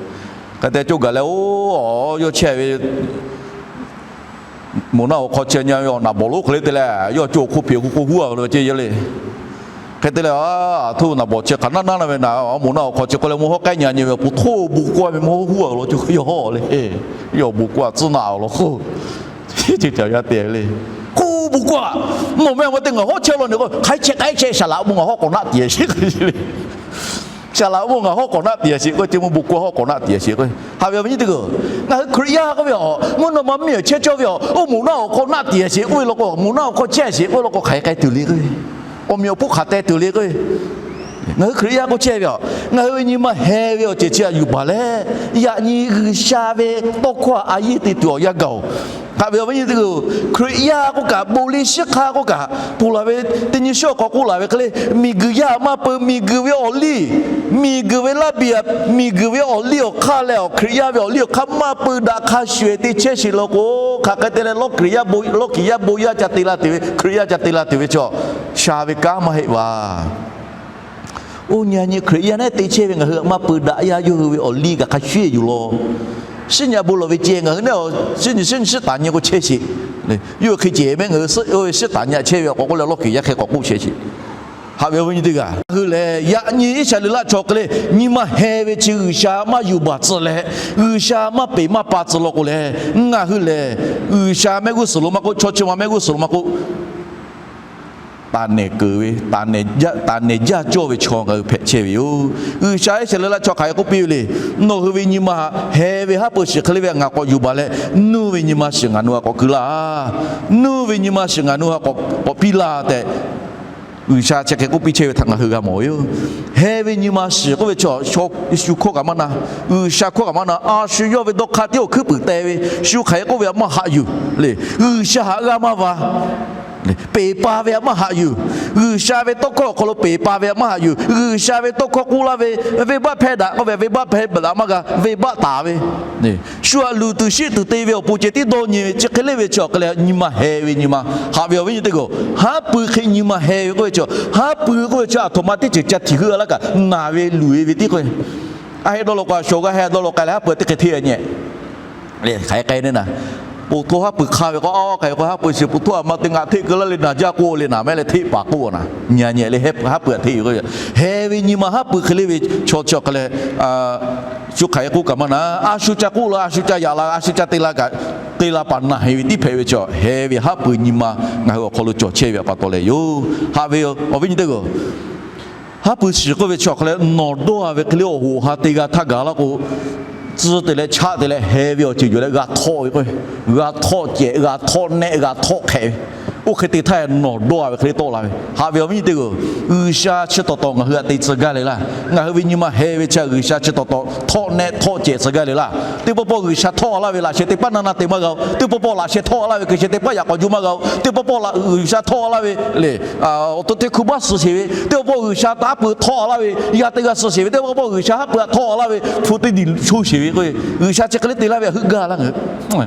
hk'e te coˇ gaˬ leh oˇ, yawˇ chehˇ ve moˍ naˆ awˬ hk'aw chehˇ nyi ve awˬ naˍ bawˬ lonˉ hk'e le te leh, yawˇ coˇ awˬ hk'oˆ hpeꞈ k'o k'o huˉ a ve ceˇ yaˇ le. Hk'e Hk'e te leh, a htoˇ naˍ bawˬ chi hk'aˬ naˆ naˆ na ve naˍ, a moˍ naˆ awˬ hk'aw chi k'oˆ leh mvuhˇ hawˉ k'ehˉ nyi nyi ve, pfuhˇ htoˇ bon k'oˆ ve mvuhˇ hawˉ huˉ a law co yawˇ hawˉ le, yawˇ bon k'oˆ a tcuhˉ naˆ a law k'o, chi ca yaˇ te le, k'oˆ bon k'oˆ a, nawˬ meh a ma te ngaˬ hawˉ chehˇ law ne k'o, hk'aˬ hk'e chehˇ k'ai chehˇ, saˍ laꞈ bon ngaˬ hawˉ k'awꞈ naˆ tiꞈ sheˍ k'o le. Saˍ laꞈ bon ngaˬ hawˉ k'awꞈ naˆ tiꞈ sheˍ k'o, chi mvuhˇ bon k'oˆ hawˉ k'awꞈ naˆ tiꞈ sheˍ k'o, haꞈ ve awˬ viˉ nyi teˇ g'aˇ, ngaˬ hui Hkriꞈ yaˇ k'oˆ ve a, mvuhˇ naw ma mvuhˇ miˬ awˬ chehˇ cawˇ ve a, oˇ moˍ naˆ awˬ hk'aw naˆ tiꞈ sheˍ k'oˆ ve law k'o, moˍ naˆ awˬ hk'aw chehˇ sheˍ k'oˆ ve law k'o, hk'aˬ hk'e k'ai tuˬ le k'o, awˬ meꞈ awˬ hponˇ hk'aˬ teh tuˬ le k'o, ngaˬ hui Hkriꞈ yaˇ k'oˆ chehˇ ve a, ngaˬ hui ve nyi ma heh ve awˬ ceuˬ chi htaꞈ yuˬ baˬ leh, yaꞈ nyi G'uiˬsha ve tawˇ hkawˇ htaꞈ a yehˇ te tuˬ awˬ yanˇ gaˬ oˬ. Haꞈ ve awˬ viˉ nyi teˇ g'aˇ, Hkriꞈ yaˇ k'oˆ kaꞈ, bon liˇ shiˉ hk'aˇ k'oˆ kaꞈ, ponˬ laˬ ve teˇ nyi shiˉ awˬ hk'aw k'oˆ laˬ ve hk'e le, miˬguiˬ yaˇ maˇ peu, miˬguiˬ ve awˬ liˇ, miˬguiˬ ve laˇ biˬ, miˬguiˬ ve awˬ liˇ awˬ hk'aˇ leh awˬ Hkriꞈ yaˇ ve awˬ liˇ awˬ hk'aˇ maˇ peu daꞈ hk'a shuˍ shuˍ te chehˇ sheˍ law k'o, hk'aˬ hk'e te leh lawˇ Hkriꞈ yaˇ bon, lawˇ Hkriꞈ yaˇ bon yaˇ ca te la tuˬ ve, Hkriꞈ yaˇ ca te la tuˬ ve chaw, sha ve kanˉ maˇ heˆ vaˬ. Oˇ nyi a nyi Hkriꞈ yaˇ neˉ te chehˇ ve ngaˬ hui maˇ peu daꞈ yaˇ yawˇ hui ve awˬ liˇ kaꞈ hk'a shuˍ shuˍ yuˬ law. Shiˉ nyi a bon lawˬ ve ceh ngaˬ hui neˉ, shiˉ nyi shiˉ nyi shiˉ taˍ nyi k'o chehˇ sheˍ. Yawˇ hui hk'e ceh mehˉ ngaˬ hui shiˉ, shiˉ taˍ nyi a chehˇ ve awˬ k'awꞈ k'oˆ leh lawˇ Hkriꞈ yaˇ hk'e k'awꞈ k'oˆ chehˇ sheˍ. Haꞈ ve awˬ viˉ nyi teˇ g'aˇ, ngaˬ hui lehˬ yaꞈ nyi Iˉsaˍreˍlaˆ chaw hk'e le nyi ma heh ve chi G'uiˬsha maˇ yuˬ baˬ tcuh leh, G'uiˬsha maˇ peˍ maˇ pa tcuh law k'o lehˬ, ngaˬ hui lehˬ G'uiˬsha mehˆ g'uˇ suhˍ lo maˇ k'oˆ, chaw chi ma mehˆ g'uˇ suhˍ lo maˇ k'oˆ, taˍ nehˬ keunˍ ve, taˍ nehˬ jaˇ cawˇ ve chaw ngaˬ hui hpehꞈ chehˇ ve yoˬ. G'uiˬsha Iˉsaˍreˍlaˆ chaw hk'aˬ hk'e k'oˆ piˇ ve le, nawˬ hui ve nyi ma heh ve haˉ pui shiˍ hk'e le ve ngaˬ k'awꞈ yuˬ baˬ leh, nuˇ ve nyi ma shiˍ ngaˬ nawˬ htaꞈ k'awꞈ keu laˇ. Nuˇ ve nyi ma shiˍ ngaˬ nawˬ htaꞈ k'awꞈ piˇ laˇ tehꞈ, G'uiˬsha chi hk'e k'oˆ piˇ chehˇ ve htaꞈ ngaˬ hui g'a mawˬ ve yoˬ. Heh ve nyi ma shiˍ k'oˆ ve chaw, shu hkawˇ kaꞈ maˇ na, G'uiˬsha hkawˇ kaꞈ maˇ na, a shu yawˇ ve dawˇ hk'aˇ tiˉ awˬ hkuiˉ puiˍ te ve, shu hk'aˬ hk'e k'oˆ ve htaꞈ maˇ haꞈ yuˬ le. G'uiˬsha htaꞈ g'a maˇ va peˍ pa ve htaꞈ maˇ haꞈ yuˬ. G'uiˬsha ve tawˇ hkawˇ awˬ hk'aw lo peˍ pa ve htaꞈ maˇ haꞈ yuˬ. G'uiˬsha ve tawˇ hkawˇ k'oˆ laˇ ve, venˇbaˆ hpehˇ daꞈ k'oˆ ve, venˇbaˆ hpehˇ daꞈ maˇ g'a, venˇbaˆ taˍ ve, shu htaꞈ luˬ tuˬ shiˆ tuˬ te ve awˬ pon ceh tiˉ dawˇ nyi ve chi hk'e le ve chi awˬ hk'e le nyi ma heh ve nyi ma. Haꞈ ve awˬ viˉ nyi teˇ g'aˇ, haˉ pui hk'e nyi ma heh ve k'oˆ ve chi, haˉ pui k'oˆ ve chi aˬ htoꞈ ma teˇ ceuˬ ca htiꞈ heuˆ a laˇ kaꞈ naˬ ve luˬ ve ve tiˉ k'o, a heh dawˇ law k'o a shaw g'aˇ heh dawˇ law k'ai leh haˉ pui teˇ hk'e hteˇ a nyi. Hk'aˬ hk'e k'ai ne na, poˬ htoˇ haˉ pui hk'a ve k'o, a k'ai k'o haˉ pui shiˍ poˬ htoˇ a ma te ngaˬ hteˆ keu laˇ le naˬ jaˇ k'oˆ le naˬ mehˉ leh hteˆ paˍ k'oˆ a na, nyi a nyi le haˉ pui a hteˆ ve k'o, heh ve nyi ma haˉ pui hk'e le ve chaw chi awˬ hk'e leh, shu hk'aˬ hk'e k'oˆ kaꞈ maˇ na, a shu ca k'oˆ la, a shu ca yaꞈ la, a shu ca te la kaꞈ, te la paˍ naˬ heˍ ve tiˉ hpehꞈ ve chi heh ve haˉ pui nyi ma ngaˬ hui awˬ hk'aw lo cawˬ chehˇ ve pa taw leh yoˬ. Haꞈ ve awˬ viˉ nyi teˇ g'aˇ, haˉ pui shiˍ k'oˆ ve chi awˬ hk'e leh nawˬ dawˇ a ve hk'e le awˬ hoꞈ awˬ ha te g'a htaˇ gaˬ laˇ k'o, tcuh te leh chaˆ te leh heh ve awˬ ceuˬ yuˬ leh g'a htawˆ ve k'o, g'a htawˆ cehˬ, g'a htawˆ nehˆ, g'a htawˆ hk'ehꞈ ve, oˇ hk'e te htaˇ nawˬ dawˇ a ve hk'e le tawˆ la ve. Haꞈ ve awˬ viˉ nyi teˇ g'aˇ, G'uiˬsha chi tawˍ tawˍ ngaˬ hui htaꞈ te tcuh gaˇ le laˇ. Ngaˬ hui ve nyi ma heh ve chi G'uiˬsha chi tawˍ tawˍ htawˆ nehˆ htawˆ cehˬ tcuh gaˇ le laˇ. Teˇ pawˆ pawˆ G'uiˬsha htawˆ laˇ ve laꞈ sheh teˇ pawˆ naˇ naˇ te maˇ g'a-o. Teˇ pawˆ pawˆ laꞈ sheh htawˆ laˇ ve hkui sheh teˇ pawˆ yaꞈ k'awꞈ juˇ maˇ g'a-o. Teˇ pawˆ pawˆ laꞈ G'uiˬsha htawˆ laˇ ve le, awˬ to teˇ hkui baˆ suh sheˍ ve, teˇ pawˆ pawˆ G'uiˬsha taꞈ haˉ pui htawˆ laˇ ve yaˇ teˇ g'aˇ suh sheˍ ve, teˇ pawˆ pawˆ G'uiˬsha haˉ pui htaꞈ htawˆ laˇ ve hpu teˇ diˬ sho sheˍ ve k'o, G'uiˬsha chi hk'e le te laˇ ve htaꞈ heuˆ gaˇ laˇ ngaˬ hui.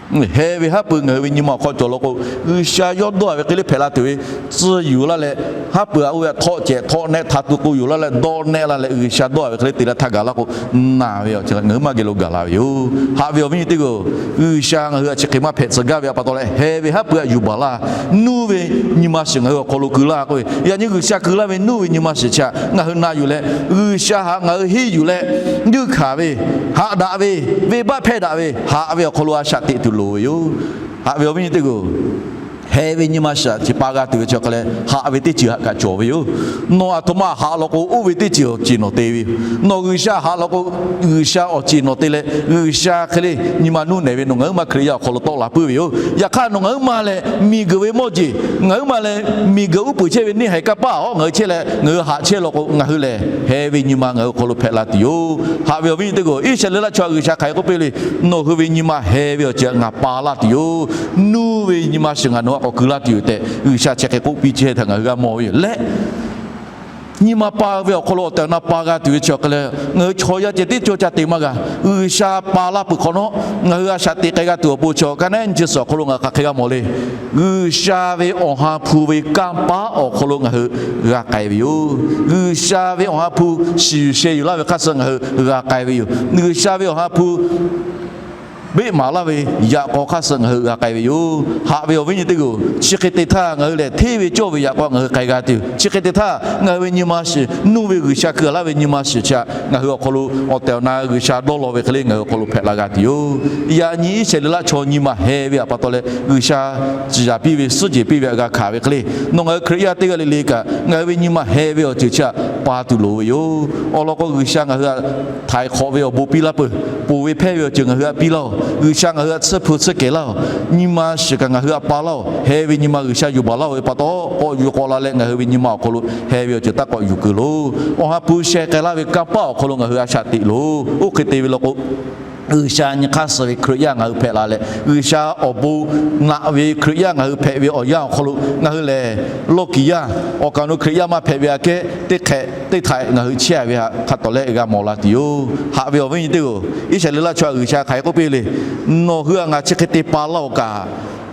Heh ve haˉ pui ngaˬ hui ve nyi ma awˬ hk'aw cawˬ law k'o, G'uiˬsha yawˇ dawˇ a ve hk'e le hpehꞈ la tuˬ ve, tcuh yuˬ laˇ leh, haˉ pui htaꞈ oˇ ve htaꞈ htawˆ cehˬ htawˆ nehˆ htaꞈ tu k'o yuˬ laˇ leh dawˇ nehˆ laˇ leh G'uiˬsha dawˇ a ve hk'e le te laˇ htaˇ gaˬ laˇ k'o, naˬ ve awˬ ceuˬ ngaˬ hui maˇ geh lo gaˬ la ve yoˬ. Haꞈ ve awˬ viˉ nyi teˇ g'aˇ, G'uiˬsha ngaˬ hui htaꞈ chi hk'e maˇ hpehꞈ tcuh gaˇ ve pa taw leh heh ve haˉ pui htaꞈ yuˬ baˬ laˇ. Nuˇ ve nyi ma shiˍ ngaˬ hui awˬ hk'aw lo keu laˇ k'oˆ ve, yaꞈ nyi G'uiˬsha keu laˇ ve nuˇ ve nyi ma shiˍ chi htaꞈ ngaˬ hui na yuˬ leh, G'uiˬsha htaꞈ ngaˬ hui henˇ yuˬ leh, nuˇ hkanˍ ve, haꞈ daꞈ ve, venˇbaˆ hpehˇ daꞈ ve, haꞈ ve awˬ hk'aw lo a shaꞈ teꞈ tuˬ loˍ ve yoˬ. Haꞈ ve awˬ viˉ nyi teˇ g'aˇ, heh ve nyi ma shiˍ htaꞈ chi pa g'a tuˬ ve chi awˬ hk'e leh haꞈ ve teˇ ceuˬ htaꞈ kaꞈ cawˬ ve yoˬ. Nawˬ aˬ htoꞈ ma haꞈ law k'o, oˇ ve teˇ ceuˬ awˬ ceˬ nawˬ te ve yoˬ. Nawˬ G'uiˬsha haꞈ law k'o, G'uiˬsha awˬ ceˬ nawˬ te leh G'uiˬsha hk'e le nyi ma nuˇ nehˬ ve nawˬ ngaˬ huiˉ ma Hkriꞈ yaˇ awˬ hk'aw lo tawˆ la puiˉ ve yoˬ. Yaꞈ hk'aˇ nawˬ ngaˬ huiˉ ma lehˬ miˬguiˬ ve mawˇ jeˬ, ngaˬ huiˉ ma lehˬ miˬguiˬ uˉ peunˍ chehˇ ve neˇ haiˬ kanˇ paˆ hawˉ ngaˬ hui chehˇ leh ngaˬ hui haꞈ chehˇ law k'o, ngaˬ hui lehˬ heh ve nyi ma ngaˬ hui awˬ hk'aw lo hpehꞈ la tuˬ yoˬ. Haꞈ ve awˬ viˉ nyi teˇ g'aˇ, Iˉsaˍreˍlaˆ chaw G'uiˬsha hk'aˬ hk'e k'oˆ piˇ le, nawˬ hui ve nyi ma heh ve awˬ ceuˬ htaꞈ ngaˬ pa laˇ tuˬ yoˬ. Nuˇ ve nyi ma shiˍ ngaˬ nawˬ htaꞈ k'awꞈ keu laˇ tuˬ yoˬ tehꞈ G'uiˬsha chi hk'e k'oˆ piˇ chehˇ htaꞈ ngaˬ hui g'a mawˬ ve yoˬ leh, nyi ma pa ve awˬ hk'aw lo awˬ tehˬ awˬ na pa g'a tuˬ ve chi awˬ hk'e leh, ngaˬ hui chaw yaˇ ceh tiˉ cawˇ caˇ te maˇ g'a. G'uiˬsha pa laˇ peuˬ hk'awꞈ nawˉ, ngaˬ hui a shaꞈ teꞈ k'ai g'a tuˬ awˬ pon chi awˬ hk'e leh, nyi chi suhˍ awˬ hk'aw lo ngaˬ hui hk'aˬ hk'e g'a mawˬ le. G'uiˬsha ve awˬ ha hpu ve kanˇ paˆ awˬ hk'aw lo ngaˬ hui g'a k'ai ve yoˬ. G'uiˬsha ve awˬ ha hpu shiˍ yuˬ sheh yuˬ laˇ ve hk'aˇ suh ngaˬ hui g'a k'ai ve yoˬ. G'uiˬsha ve awˬ ha hpu beˆ maˍ laˇ ve yaꞈ k'aw hk'aˇ suh ngaˬ hui g'a k'ai ve yoˬ. Haꞈ ve awˬ viˉ nyi teˇ g'aˇ-oˬ, chi hk'e te htaˇ ngaˬ hui lehˬ hteˇ ve cawˇ ve yaꞈ k'aw ngaˬ hui k'ai g'a tuˬ, chi hk'e te htaˇ ngaˬ hui ve nyi ma shiˍ nuˇ ve G'uiˬsha keu laˇ ve nyi ma shiˍ chi htaꞈ ngaˬ hui awˬ hk'aw lo awˬ tehˬ awˬ na G'uiˬsha dawˇ law ve hk'e le ngaˬ hui awˬ hk'aw lo hpehꞈ la g'a tuˬ yoˬ. Yaꞈ nyi Iˉsaˍreˍlaˆ chaw nyi ma heh ve htaꞈ pa taw leh G'uiˬsha ciˍ yaˍ piˇ ve, suhˉ jehˬ piˇ ve htaꞈ g'a hkanˍ ve hk'e le, nawˬ ngaˬ hui Hkriꞈ yaˇ teˇ g'aˇ le le kaꞈ ngaˬ hui ve nyi ma heh ve awˬ ceuˬ chi htaꞈ pa tuˬ loˍ ve yoˬ. Awˬ lawn k'o, G'uiˬsha ngaˬ hui htaꞈ htaiˍ hk'awꞈ ve awˬ bon piˇ laˇ peuˬ. Ponˬ ve hpehˇ ve awˬ ceuˬ ngaˬ hui htaꞈ piˇ laˇ-oˬ. G'uiˬsha ngaˬ hui htaꞈ tsuhˇ hpu tsuhˇ kehˬ laˇ-oˬ. Nyi ma shiˍ kaꞈ ngaˬ hui htaꞈ pa laˇ-oˬ. Heh ve nyi ma G'uiˬsha yuˬ baˬ laˇ-oˬ ve pa taw, k'awꞈ yuˬ k'awꞈ la leh ngaˬ hui ve nyi ma awˬ hk'aw lo heh ve awˬ ceuˬ taˇ k'awꞈ yuˬ keu loˬ. Awˬ ha hpu sheh k'ai laˇ ve kanˇ paˆ awˬ hk'aw lo ngaˬ hui a shaꞈ teꞈ loˬ. Oˇ hk'e te ve law k'o, G'uiˬsha nyi hk'aˇ suh ve Hkriꞈ yaˇ ngaˬ hui hpehꞈ la leh, G'uiˬsha awˬ bon naꞈ ve Hkriꞈ yaˇ ngaˬ hui hpehꞈ ve awˬ yanˇ awˬ hk'aw lo ngaˬ hui lehˬ, lawˇ kiˍ yaˇ awˬ kaˍ awˬ nu Hkriꞈ yaˇ maˇ hpehꞈ ve aꞈ kehˉ teˇ hk'ehꞈ teˇ htaiꞈ ngaˬ hui chehˇ a ve htaꞈ hk'a tawˍ leh g'a mawˬ la tuˬ yoˬ. Haꞈ ve awˬ viˉ nyi teˇ g'aˇ-oˬ, Iˉsaˍreˍlaˆ chaw htaꞈ G'uiˬsha hk'aˬ hk'e k'oˆ piˇ le, nawˬ hui htaꞈ ngaˬ chi hk'e te pa laˇ-oˬ kaꞈ,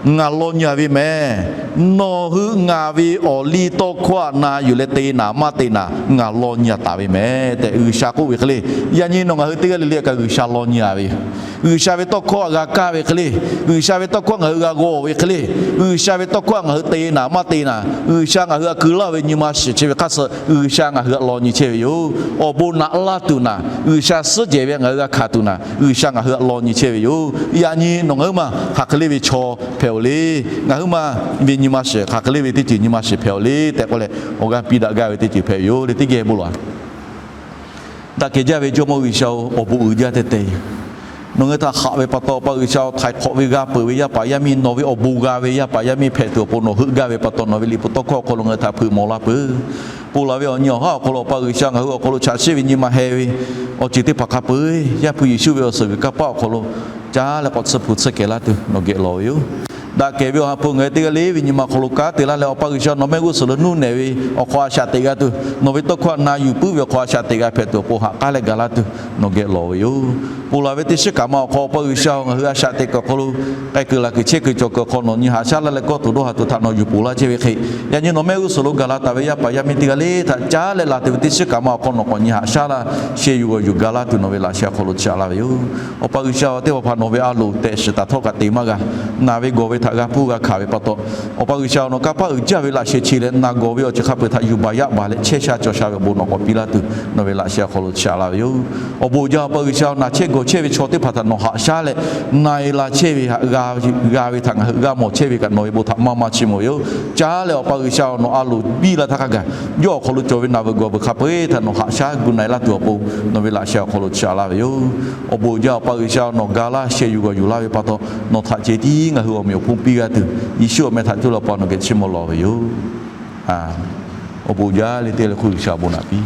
ngaˬ law nyi a ve mehˍ. Nawˬ hui ngaˬ ve awˬ liˇ tawˇ hkawˇ htaꞈ na yuˬ leh te naˍ maˇ te naˍ, ngaˬ law nyi a taˍ ve mehˍ tehꞈ G'uiˬsha k'oˆ ve hk'e le. Yaꞈ nyi nawˬ ngaˬ hui teˇ g'aˇ le le kaꞈ G'uiˬsha law nyi a ve yoˬ. G'uiˬsha ve tawˇ hkawˇ htaꞈ g'a kaˇ ve hk'e le, G'uiˬsha ve tawˇ hkawˇ ngaˬ hui g'a g'aw ve hk'e le, G'uiˬsha ve tawˇ hkawˇ htaꞈ ngaˬ hui te naˍ maˇ te naˍ, G'uiˬsha ngaˬ hui htaꞈ keu laˇ ve nyi ma shiˍ chehˇ ve hk'aˇ suh G'uiˬsha ngaˬ hui htaꞈ law nyi chehˇ ve yoˬ. Awˬ bon naꞈ laˇ tuˬ naˍ, G'uiˬsha suhˉ jehˬ ve ngaˬ hui g'a hkanˍ tuˬ naˍ, G'uiˬsha ngaˬ hui htaꞈ law nyi chehˇ ve yoˬ. Yaꞈ nyi nawˬ ngaˬ huiˉ maˬ hk'aˬ hk'e le ve chaw hpehꞈ-oˬ le. Ngaˬ huiˉ maˬ ve nyi ma shiˍ hk'aˬ hk'e le ve teˇ ceuˬ nyi ma shiˍ hpehꞈ-oˬ le tehꞈ k'oˆ leh, awˬ g'aˇ piˇ daꞈ gaˇ ve teˇ ceuˬ hpehꞈ ve yoˬ le. Teˇ geh bon lawˬ-a. Daꞈ kehˬ jaˇ ve Jawˇmawˇ G'uiˬsha-oˬ, awˬ bon uiˍ jaˇ teh teh yoˬ. Nawˬ ngaˬ hui htaꞈ haꞈ ve pa taw, Awˬ pa G'uiˬsha-oˬ, htaiˍ hk'awꞈ ve g'a peuˬ ve yaˇ paˍ yaˇ miˇ, nawˬ ve awˬ bon g'a ve yaˇ paˍ yaˇ miˇ hpehꞈ tuˬ awˬ pon nawˬ heuˆ gaˇ ve pa taw, nawˬ ve liꞈ hpu tawˇ hkawˇ awˬ hk'aw lo ngaˬ hui htaꞈ hpeuꞈ mawˬ la peuˬ. Ponˬ laˬ ve awˬ nyi awˬ haˉ awˬ hk'aw lo Awˬ pa G'uiˬsha ngaˬ hui awˬ hk'aw lo chaꞈ chiˆ ve nyi ma heh ve awˬ ceuˬ teˇ hpaˍ hk'a peu-eˬ Yaˇ hpu Yeˍsuˆ ve awˬ suhˍ g'uiˬ kanˇ paˆ awˬ hk'aw lo caˉ leh k'awꞈ tsuhˇ hpu tsuhˇ kehˬ laˇ tuˬ nawˬ geh lawˬ ve yoˬ. Daꞈ kehˬ ve Awˬ ha hpu ngaˬ hui teˇ g'aˇ le ve nyi ma awˬ hk'aw lo kanˉ te laˇ leh, Awˬ pa G'uiˬsha nawˬ mehˆ g'uˇ suhˍ lo nuˇ nehˬ ve awˬ hk'aw a shaꞈ teꞈ g'a tuˬ, nawˬ ve tawˇ hkawˇ htaꞈ na yuˬ puiˉ ve awˬ hk'aw a shaꞈ teꞈ g'a hpehꞈ tuˬ awˬ pon haꞈ k'aˉ leh gaˬ laˇ tuˬ nawˬ geh lawˬ ve yoˬ. Ponˬ laˬ ve teˇ shiˉ kaꞈ ma awˬ hk'aw Awˬ pa G'uiˬsha-oˬ, ngaˬ hui a shaꞈ teꞈ kuiˬ awˬ hk'aw lo k'ai kuiˬ laˬ kuiˬ chehˇ kuiˬ cawˬ kuiˬ awˬ hk'aw nawˬ nyi haꞈ shaˉ laˇ leh kawˇ tuˬ dawˇ haˍ tuˬ htaꞈ nawˬ yuˬ ponˬ laˇ chehˇ ve hk'e, yaꞈ nyi nawˬ mehˆ g'uˇ suhˍ lo gaˬ la taˍ ve yaˇ paˍ yaˇ miˇ teˇ g'aˇ le htaꞈ caˉ leh laˬ tuˬ ve teˇ shiˉ kaꞈ ma awˬ hk'aw nawˬ k'awꞈ nyi haꞈ shaˉ laˇ, sheh yuˬ g'awˬ yuˬ gaˬ laˇ tuˬ nawˬ ve laꞈ sheh awˬ hk'aw lo chaꞈ laˇ ve yoˬ. Awˬ pa G'uiˬsha-oˬ, teˇ hpaˍ hpaˍ nawˬ ve a loˍ tehꞈ shiˍ taˍ htawˇ kaꞈ te maˇ g'a. Naˬ ve gawˬ ve htaꞈ g'a hpuˇ g'a hkanˍ ve pa taw, Awˬ pa G'uiˬsha nawˬ kanˇ paˆ uiˍ jaˇ ve laꞈ sheh chi leh naˬ gawˬ ve awˬ ceuˬ hk'a peu-eˬ htaꞈ yuˬ baˬ yaˇ baˬ leh chehˇ sha cawˬ sha ve awˬ bon nawˬ k'awꞈ piˇ laˇ tuˬ nawˬ ve laꞈ sheh awˬ hk'aw lo chaꞈ laˇ ve yoˬ. Awˬ bon uiˍ jaˇ Awˬ pa G'uiˬsha-oˬ, naˬ chehˇ gawˬ chehˇ ve chaw teˇ hpaˍ htaꞈ nawˬ haꞈ shaˉ leh, na e la chehˇ ve htaꞈ g'a ve htaꞈ ngaˬ hui g'a mawˬ chehˇ ve kaꞈ nawˬ ve bon htaꞈ maˇ maˇ chiˇ mvuh ve yoˬ. Caˉ leh Awˬ pa G'uiˬsha nawˬ a loˍ biˇ la htaˇ hk'a gaˬ, yawˇ awˬ hk'aw lo cawˬ ve naˬ ve gawˬ ve hk'a peu-eˬ htaꞈ nawˬ haꞈ shaˉ gu na e laˇ tuˬ awˬ pon nawˬ ve laꞈ sheh awˬ hk'aw lo chaꞈ laˇ ve yoˬ. Awˬ bon uiˍ jaˇ Awˬ pa G'uiˬsha nawˬ ga laˇ sheh yuˬ g'awˬ yuˬ laˇ ve pa taw, nawˬ htaꞈ ceh tiˉ ngaˬ hui awˬ meꞈ awˬ hponˇ piˇ g'a tuˬ, Yeˍsuˆ awˬ meh htaꞈ cuˇ leh Awˬ pa nawˬ geh chiˇ mvuh lawˬ ve yoˬ. Awˬ bon uiˍ jaˇ le teˇ le hk'oˆ G'uiˬsha awˬ bon naꞈ piˇ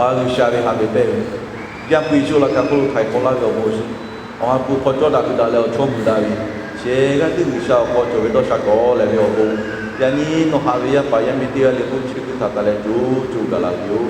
G'uiˬsha ve haꞈ ve pehˇ ve, yaˇ pu Yeˍsuˆ laꞈ ka hk'oˆ lo htaiˍ hk'awꞈ laˇ ve awˬ bon, awˬ ha hpu hk'aw cawˇ daꞈ hui daꞈ leh awˬ chawˇ muiˬ daꞈ ve, shehˍ g'aˇ tiˉ G'uiˬsha awˬ hk'aw cawˬ ve dawˇ sha kawꞈ leh ve awˬ bon, yaꞈ nyi nawˬ haꞈ ve yaˇ paˍ yaˇ miˇ teˇ g'aˇ le k'oˆ chi teˇ htaꞈ taˍ leh co co gaˬ la tuˬ yoˬ.